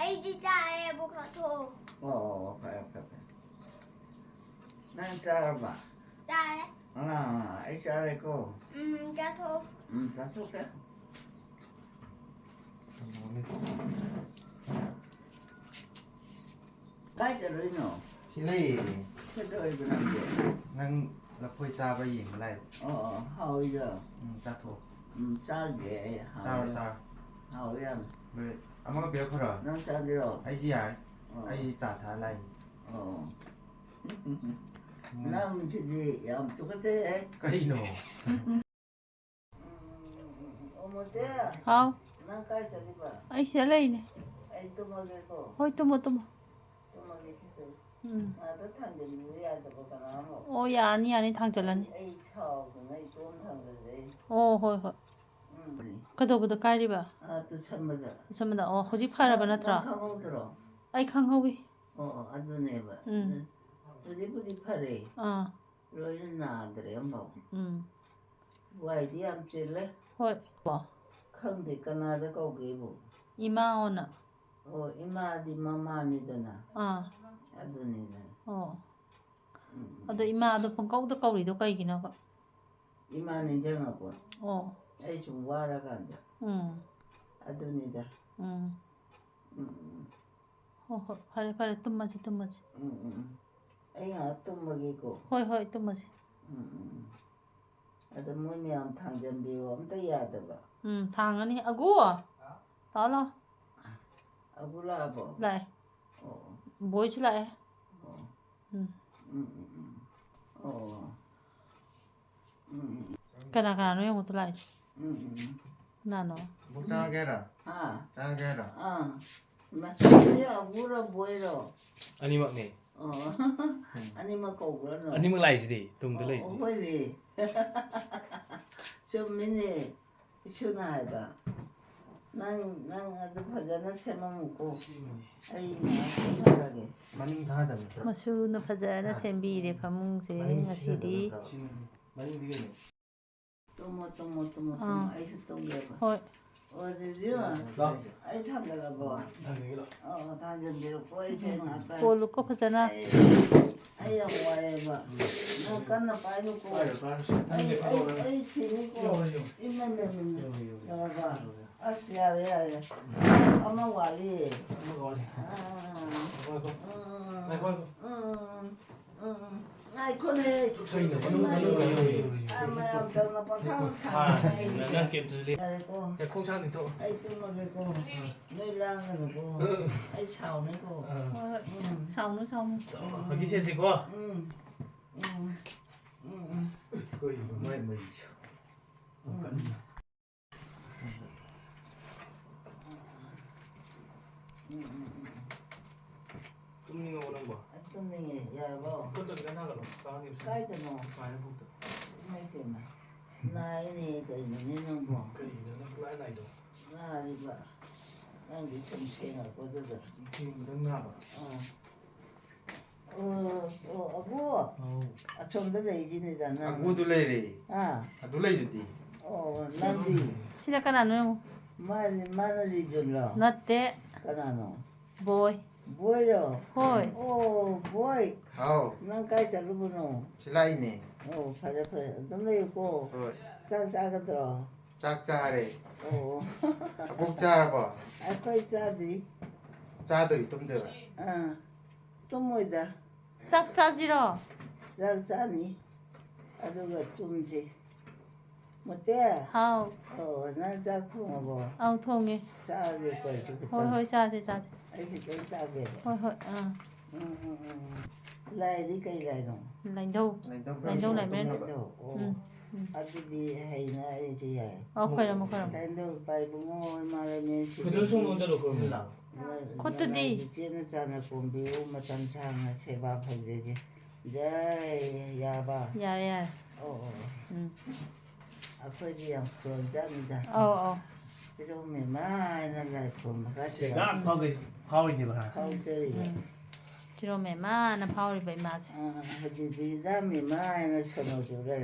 ꯑꯩꯗꯤ ꯆꯥꯔꯦ, ꯑꯕꯣꯛ ꯆꯥꯊꯣꯛꯑꯣ꯫ ꯑꯣ, ꯑꯣ, ꯑꯣ, ꯐꯔꯦ, ꯐꯔꯦ, ꯐꯔꯦ꯫ ꯅꯪ ꯆꯥꯔꯕ? ꯆꯥꯔꯦ꯫ ꯑꯥ, ꯑꯩ ꯆꯥꯔꯦꯀꯣ꯫ ꯎꯝ, ꯆꯥꯊꯣꯛꯑꯣ꯫ ꯎꯝ, ꯆꯥꯊꯣꯛꯀꯦ꯫ ꯀꯥꯏ ꯆꯠꯂꯨꯏꯅꯣ? ꯁꯤ ꯂꯩꯌꯦ꯫ ꯀꯩꯗꯧꯔꯤꯕ ꯅꯪꯗꯤ? ꯅꯪ ꯂꯐꯣꯏ ꯆꯥꯕ ꯌꯦꯡꯕ ꯂꯥꯛꯏꯕ꯫ ꯑꯣ, ꯑꯣ, ꯍꯥꯎꯏꯗ꯫ ꯎꯝ, ꯆꯥꯊꯣꯛꯑꯣ꯫ ꯎꯝ, ꯆꯥꯔꯒꯦ ꯑꯩ꯫ ꯆꯥꯔꯣ, ꯍꯥꯎꯏ꯫ ꯆꯥꯔꯣ꯫ ꯍꯥꯎꯏ ꯌꯥꯝ꯫ ꯂꯣꯏꯔꯦ꯫ ꯑꯃꯒ ꯄꯤꯔꯛꯈ꯭ꯔꯣ? ꯅꯪ ꯆꯥꯒꯦꯔꯣ? ꯑꯩꯗꯤ ꯌꯥꯔꯦ꯫ ꯑꯣ꯫ ꯑꯩ ꯆꯥ ꯊꯛꯑ ꯂꯥꯛꯏꯅꯤ꯫ ꯑꯣ꯫ ꯎꯝ꯫ ꯅꯪꯁꯤꯗꯤ ꯌꯥꯝ ꯇꯨꯀꯠꯆꯩꯍꯦ꯫ ꯀꯩꯅꯣ? ꯎꯝ, ꯎꯝ, ꯎꯝ, ꯎꯝ꯫ ꯑꯣ, ꯃꯣꯇꯦ꯫ ꯍꯥꯎ꯫ ꯅꯪ ꯀꯥꯏ ꯆꯠꯂꯤꯕ? ꯑꯩ ꯁꯤꯗ ꯂꯩꯅꯦ꯫ ꯑꯩ ꯇꯨꯝꯃꯒꯦꯀꯣ꯫ ꯍꯣꯏ, ꯇꯨꯝꯃꯣ, ꯇꯨꯝꯃꯣ꯫ ꯇꯨꯝꯃꯒꯦ ꯁꯤꯗ꯫ ꯎꯝ꯫ ꯉꯥꯗ ꯊꯥꯡꯖꯤꯟꯕꯤꯌꯨ ꯌꯥꯗꯕ ꯀꯅꯥꯅꯣ? ꯑꯣ, ꯌꯥꯔꯅꯤ, ꯌꯥꯔꯅꯤ, ꯊꯥꯡꯖꯜꯂꯅꯤ꯫ ꯑꯩ, ꯑꯩ ꯁꯥꯎꯗꯅ ꯏꯇꯣꯝ ꯊꯥꯡꯖꯜꯂꯦ꯫ ꯑꯣ, ꯍꯣꯏ, ꯍꯣꯏ꯫ ꯎꯝ꯫ ꯀꯩꯗꯧꯕꯗ ꯀꯥꯏꯔꯤꯕ? ꯑꯥ, ꯇꯨꯁꯟꯕꯗ꯫ ꯇꯨꯁꯟꯕꯗ꯫ ꯑꯣ, ꯍꯧꯖꯤꯛ ꯐꯔꯕ ꯅꯪ, ꯅꯠꯇ꯭ꯔꯣ? ꯅꯪ ꯈꯪꯍꯧꯗ꯭ꯔꯣ? ꯑꯩ ꯈꯪꯍꯧꯋꯤ꯫ ꯑꯣ, ꯑꯣ, ꯑꯗꯨꯅꯦꯕ꯫ ꯎꯝ꯫ ꯑꯗꯨ ꯍꯧꯖꯤꯛꯄꯨꯗꯤ ꯐꯔꯦ꯫ ꯑꯥ꯫ ꯂꯣꯏꯅ ꯅꯥꯗ꯭ꯔꯦ ꯑꯃꯐꯥꯎ꯫ ꯎꯝ꯫ ꯋꯥꯏꯗꯤ ꯌꯥꯝ ꯆꯤꯜꯂꯦ꯫ ꯍꯣꯏ꯫ ꯋꯥ꯫ ꯈꯪꯗꯦ ꯀꯅꯥꯗ ꯀꯧꯒꯦꯕꯨ꯫ ꯏꯃꯥ ꯑꯣꯅ꯫ ꯑꯣ, ꯏꯃꯥꯗꯤ ꯃꯃꯥꯅꯤꯗꯅ꯫ ꯑꯥ꯫ ꯑꯗꯨꯅꯤꯗꯅ꯫ ꯑꯣ꯫ ꯎꯝ, ꯎꯝ꯫ ꯑꯗꯣ ꯏꯃꯥꯗꯣ ꯄꯪꯀꯧꯗ ꯀꯧꯔꯤꯗꯣ ꯀꯩꯒꯤꯅꯣꯕ? ꯏꯃꯥ ꯅꯤꯡꯁꯤꯡꯉꯛꯄ꯫ ꯑꯣ꯫ ꯑꯩ ꯁꯨꯝ ꯋꯥꯔꯀꯥꯟꯗ꯫ ꯎꯝ꯫ ꯑꯗꯨꯅꯤꯗ꯫ ꯎꯝ꯫ ꯎꯝ, ꯎꯝ꯫ ꯍꯣꯏ, ꯍꯣꯏ, ꯐꯔꯦ, ꯐꯔꯦ, ꯇꯨꯝꯃꯁꯤ, ꯇꯨꯝꯃꯁꯤ꯫ ꯎꯝ, ꯎꯝ, ꯎꯝ꯫ ꯑꯩ ꯉꯥꯏꯍꯥꯛ ꯇꯨꯝꯃꯒꯦꯀꯣ꯫ ꯍꯣꯏ, ꯍꯣꯏ, ꯇꯨꯝꯃꯁꯤ꯫ ꯎꯝ, ꯎꯝ, ꯎꯝ꯫ ꯑꯗꯣ ꯃꯣꯏ ꯃꯌꯥꯝ ꯊꯥꯡꯖꯟꯕꯤꯌꯣ, ꯑꯝꯇ ꯌꯥꯗꯕ꯫ ꯎꯝ, ꯊꯥꯡꯉꯅꯤ꯫ ꯑꯒꯨ! ꯂꯥꯛꯑꯣ, ꯂꯥꯛꯑꯣ꯫ ꯑꯒꯨ ꯂꯥꯛꯑꯕꯣ? ꯂꯥꯛꯑꯦ꯫ ꯑꯣ, ꯑꯣ꯫ ꯕꯣꯏꯁꯨ ꯂꯥꯛꯑꯦ꯫ ꯑꯣ꯫ ꯎꯝ꯫ ꯎꯝ, ꯎꯝ, ꯎꯝ꯫ ꯑꯣ꯫ ꯎꯝ, ꯎꯝ, ꯎꯝ꯫ ꯀꯅꯥ ꯀꯅꯥꯅꯣ ꯌꯦꯡꯉꯨ ꯇꯨ ꯂꯥꯛꯏꯗꯣ? ꯎꯝ, ꯎꯝ, ꯎꯝ꯫ ꯀꯅꯥꯅꯣ? ꯕꯨꯛ ꯆꯪꯉꯒꯦ ꯍꯥꯏꯔꯣ? ꯍꯥ? ꯆꯪꯉꯒꯦ ꯍꯥꯏꯔꯣ? ꯑꯥ꯫ ꯃꯁꯤ ꯑꯒꯨꯔ ꯕꯣꯏꯔꯣ? ꯑꯅꯤꯃꯛꯅꯦ꯫ ꯑꯣ꯫ ꯎꯝ꯫ ꯑꯅꯤꯃꯛ ꯀꯧꯕ꯭ꯔꯥ ꯅꯣꯏ? ꯑꯅꯤꯃꯛ ꯂꯥꯛꯏꯁꯤꯗꯤ, ꯇꯨꯡꯗ ꯑꯣ, ꯂꯩꯁꯤꯗꯤ꯫ ꯍꯣꯏꯅꯦ꯫ ꯆꯨꯝꯃꯤꯅꯦ꯫ ꯏꯁꯨꯅ ꯍꯥꯏꯕ, "ꯅꯪ, ꯅꯪ ꯑꯗꯨ ꯐꯖꯅ ꯁꯦꯝꯃꯝꯃꯨꯀꯣ꯫ ꯁꯦꯝꯃꯤꯅꯦ꯫ ꯑꯩ ꯉꯥꯏꯍꯥꯛ ꯄꯣꯊꯥꯔꯒꯦ꯫" ꯃꯅꯤꯡ ꯊꯥꯗꯕ ꯅꯠꯇ꯭ꯔꯣ? ꯃꯁꯨꯅ ꯐꯖꯅ ꯊꯥꯗꯦ꯫ ꯁꯦꯝꯕꯤꯔꯦ ꯐꯃꯨꯡꯁꯦ ꯃꯅꯤꯡ ꯉꯁꯤꯗꯤ꯫ ꯁꯤꯖꯤꯟꯅꯗꯕ ꯅꯠꯇ꯭ꯔꯣ? ꯃꯅꯤꯡꯗꯤ ꯀꯩꯅꯣ? ꯇꯨꯝꯃꯣ, ꯇꯨꯝꯃꯣ, ꯇꯨꯝꯃꯣ, ꯇꯨꯝꯃꯣ꯫ ꯑꯥ꯫ ꯑꯩꯁꯨ ꯇꯨꯝꯒꯦꯕ꯫ ꯍꯣꯏ꯫ ꯑꯣ, ꯑꯗꯨꯗꯤ ꯂꯥꯛꯑꯣ꯫ ꯑꯩ ꯊꯥꯡꯒꯠꯂꯕꯣ? ꯊꯥꯡꯒꯠꯂꯣ꯫ ꯑꯣ, ꯊꯥꯡꯖꯟꯕꯤꯔꯣꯀꯣ, ꯑꯩꯁꯦ ꯉꯥꯛꯇꯪ꯫ ꯀꯣꯜꯂꯨꯀꯣ ꯐꯖꯅ꯫ ꯑꯩ, ꯑꯩ ꯌꯥꯝ ꯋꯥꯏꯑꯦꯕ꯫ ꯅꯪ ꯀꯟꯅ ꯄꯥꯏꯅꯨꯀꯣ꯫ ꯄꯥꯏꯔꯣ, ꯄꯥꯏꯔꯣ꯫ ꯑꯩ, ꯑꯩ, ꯑꯩ ꯁꯤꯅꯤꯀꯣ꯫ ꯌꯧꯔꯦ, ꯌꯧꯔꯦ꯫ ꯏꯃꯥ, ꯏꯃꯥ, ꯏꯃꯥ, ꯏꯃꯥ꯫ ꯌꯧꯔꯦ, ꯌꯧꯔꯦ꯫ ꯌꯧꯔꯕ? ꯌꯧꯔꯦ꯫ ꯑꯁ, ꯌꯥꯔꯦ, ꯌꯥꯔꯦ꯫ ꯑꯃ ꯋꯥꯠꯂꯤ꯫ ꯑꯃ ꯋꯥꯠꯂꯤ꯫ ꯑꯥ꯫ ꯉꯥꯏꯈꯣ, ꯉꯥꯏꯈꯣ꯫ ꯎꯝ꯫ ꯉꯥꯏꯈꯣ, ꯉꯥꯏꯈꯣ꯫ ꯎꯝ, ꯎꯝ, ꯎꯝ, ꯎꯝ꯫ ꯉꯥꯏꯈꯣꯅꯦ꯫ ꯀꯩꯅꯣ? ꯀꯩꯅꯣ? ꯀꯩꯅꯣ? ꯀꯩꯅꯣ? ꯀꯩꯅꯣ? ꯑꯥ, ꯃꯌꯥꯝ ꯇꯧꯅ ꯄꯪꯊꯥꯡ ꯊꯥꯡꯉꯦ꯫ ꯅꯪ ꯀꯩꯝꯇ ꯂꯦ-, ꯌꯥꯔꯦꯀꯣ꯫ ꯑꯦ, ꯈꯣꯡꯁꯥꯡꯗꯤ ꯊꯣꯛ-꯫ ꯑꯩ ꯇꯨꯝꯃꯒꯦꯀꯣ꯫ ꯅꯣꯏ ꯂꯥꯡꯒꯅꯨꯀꯣ꯫ ꯑꯩ ꯁꯥꯎꯅꯤꯀꯣ꯫ ꯑꯥ꯫ ꯍꯣꯏ, ꯍꯣꯏ꯫ ꯎꯝ꯫ ꯁꯥꯎꯅꯨ, ꯁꯥꯎꯅꯨ꯫ ꯍꯒꯤꯁ ꯁꯦꯠꯁꯤꯀꯣ꯫ ꯎꯝ꯫ ꯎꯝ꯫ ꯎꯝ, ꯎꯝ꯫ ꯀꯩꯅꯣ ꯃꯥꯏ ꯃꯩꯁꯦ? ꯎꯝ꯫ ꯀꯟꯅ꯫ ꯎꯝ, ꯎꯝ, ꯎꯝ, ꯎꯝ꯫ ꯇꯨꯝꯅꯤꯡꯉꯕꯣ ꯅꯪꯕꯣ? ꯑꯩ ꯇꯨꯝꯅꯤꯡꯉꯦ, ꯌꯥꯔꯕꯣ? ꯈꯨꯠꯇꯣ ꯈꯤꯇꯪ ꯊꯥꯡꯒꯠꯂꯣ, ꯀꯥꯡꯍꯟꯒꯤ ꯃꯊꯛꯇ꯫ ꯀꯥꯏꯗꯅꯣ? ꯁꯨꯃꯥꯏꯅ ꯄꯨꯛꯇ꯫ ꯑꯁ, ꯏꯃꯥꯏ ꯄꯦꯝꯃ꯫ ꯅꯥꯏꯅꯦ, ꯀꯩꯅꯣꯅꯦ ꯅꯪꯕꯣ? ꯀꯩꯒꯤꯅꯣ ꯅꯪ ꯄꯨꯡꯅꯥꯏ ꯅꯥꯏꯗꯣ? ꯅꯥꯔꯤꯕ꯫ ꯅꯪꯗꯤ ꯁꯨꯝ ꯁꯦꯡꯉꯛꯄꯗꯨꯗ꯫ ꯊꯦꯡꯕꯗ ꯅꯥꯕ? ꯑꯥ꯫ ꯑꯣ, ꯑꯣ, ꯑꯒꯨ? ꯑꯧ꯫ ꯑꯁꯣꯝꯗ ꯂꯩꯔꯤꯅꯤꯗ ꯅꯪ꯫ ꯑꯒꯨꯗꯨ ꯂꯩꯔꯦ꯫ ꯑꯥ꯫ ꯑꯗꯨ ꯂꯩꯗꯨꯗꯤ꯫ ꯑꯣ, ꯅꯪꯗꯤ? ꯁꯤꯅ ꯀꯅꯥꯅꯣ ꯌꯦꯡꯉꯨ꯫ ꯃꯥꯅꯤ, ꯃꯥꯅ ꯔꯤꯖꯨꯂꯣ? ꯅꯠꯇꯦ꯫ ꯀꯅꯥꯅꯣ? ꯕꯣꯏ꯫ ꯕꯣꯏꯔꯣ? ꯍꯣꯏ꯫ ꯑꯣ, ꯕꯣꯏ꯫ ꯍꯥꯎ꯫ ꯅꯪ ꯀꯥꯏ ꯆꯠꯂꯨꯕꯅꯣ? ꯁꯤ ꯂꯥꯛꯏꯅꯦ꯫ ꯑꯣ, ꯐꯔꯦ, ꯐꯔꯦ꯫ ꯑꯗꯨꯝ ꯂꯩꯌꯨꯀꯣ꯫ ꯍꯣꯏ꯫ ꯆꯥꯛ ꯆꯥꯒꯗ꯭ꯔꯣ? ꯆꯥꯛ ꯆꯥꯔꯦ꯫ ꯑꯣ꯫ ꯑꯕꯣꯛ ꯆꯥꯔꯕꯣ? ꯑꯩꯈꯣꯏ ꯆꯥꯗ꯭ꯔꯤ꯫ ꯆꯥꯗꯣꯏ ꯇꯨꯝꯗꯣꯏꯔꯣ? ꯑꯥ, ꯇꯨꯝꯃꯣꯏꯗ꯫ ꯆꯥꯛ ꯆꯥꯁꯤꯔꯣ? ꯆꯥꯛ ꯆꯥꯅꯤ꯫ ꯑꯗꯨꯒ ꯇꯨꯝꯁꯤ꯫ ꯃꯨꯠꯇꯦ? ꯍꯥꯎ꯫ ꯑꯣ, ꯅꯪ ꯆꯥꯛ ꯊꯣꯡꯉꯕꯣ? ꯑꯧ, ꯊꯣꯡꯉꯦ꯫ ꯆꯥꯔꯒꯦꯀꯣ ꯑꯩꯁꯨ ꯈꯤꯇꯪ꯫ ꯍꯣꯏ, ꯍꯣꯏ, ꯆꯥꯁꯦ, ꯆꯥꯁꯦ꯫ ꯑꯩ ꯈꯤꯇꯪ ꯆꯥꯒꯦꯕ꯫ ꯍꯣꯏ, ꯍꯣꯏ, ꯑꯥ꯫ ꯎꯝ, ꯎꯝ, ꯎꯝ꯫ ꯂꯥꯏꯗꯤ ꯀꯩ ꯂꯥꯏꯅꯣ? ꯂꯥꯏꯙꯧ꯫ ꯂꯥꯏꯙꯧ ꯂꯥꯏꯙꯧ ꯂꯥꯏꯕ꯭ꯔꯦꯟ꯫ ꯂꯥꯏꯙꯧ, ꯑꯣ꯫ ꯎꯝ, ꯎꯝ꯫ ꯑꯗꯨꯗꯤ ꯍꯩꯅ ꯑꯩꯁꯨ ꯌꯥꯏ꯫ ꯑꯧ, ꯈꯣꯏꯔꯝꯃꯣ, ꯈꯣꯏꯔꯝꯃꯣ꯫ ꯂꯥꯏꯙꯧ ꯏꯄꯥ ꯏꯕꯨꯡꯉꯣ ꯏꯃꯥ ꯂꯩꯃꯔꯦꯟ ꯈꯨꯗꯣꯜ ꯁꯨꯝ ꯁꯤꯕꯤꯒꯤ ꯑꯣꯟꯁꯤꯜꯂꯣ, ꯈꯨꯔꯨꯝꯁꯤꯜꯂꯣ꯫ ꯈꯨꯠꯇꯨꯗꯤ? ꯂꯅꯥꯏꯒꯤ ꯆꯦꯠꯅ ꯆꯥꯅ ꯀꯣꯝꯕꯤꯌꯨ, ꯃꯇꯝ ꯁꯥꯡꯅ ꯁꯦꯕꯥ ꯐꯪꯖꯒꯦ꯫ ꯖꯩ, ꯌꯥꯔꯕ? ꯌꯥꯔꯦ, ꯌꯥꯔꯦ꯫ ꯑꯣ, ꯑꯣ, ꯑꯣ꯫ ꯎꯝ꯫ ꯑꯩꯈꯣꯏꯗꯤ ꯌꯥꯝ ꯈꯨꯔꯨꯝꯖꯥꯠꯅꯤꯗ꯫ ꯑꯧ, ꯑꯧ꯫ ꯏꯔꯣꯝ ꯃꯦꯃꯥ ꯍꯥꯏꯅ ꯂꯥꯏ ꯈꯨꯔꯨꯝꯕ ꯀꯥꯁꯦ ꯁꯦꯒꯥꯛ ꯌꯥꯝ ꯐꯥꯎꯒꯩ ꯐꯥꯎꯔꯤꯅꯦꯕ, ꯍꯥ? ꯐꯥꯎꯖꯔꯤꯕ꯫ ꯎꯝ꯫ ꯏꯔꯣꯝ ꯃꯦꯃꯥꯅ ꯐꯥꯎꯔꯤꯕ ꯏꯃꯥꯁꯦ꯫ ꯑꯥ, ꯍꯧꯖꯤꯛꯇꯤ ꯏꯔꯥꯝ ꯃꯦꯃꯥ ꯍꯥꯏꯅ ꯁꯣꯟꯅꯧ ꯆꯨꯔꯦ꯫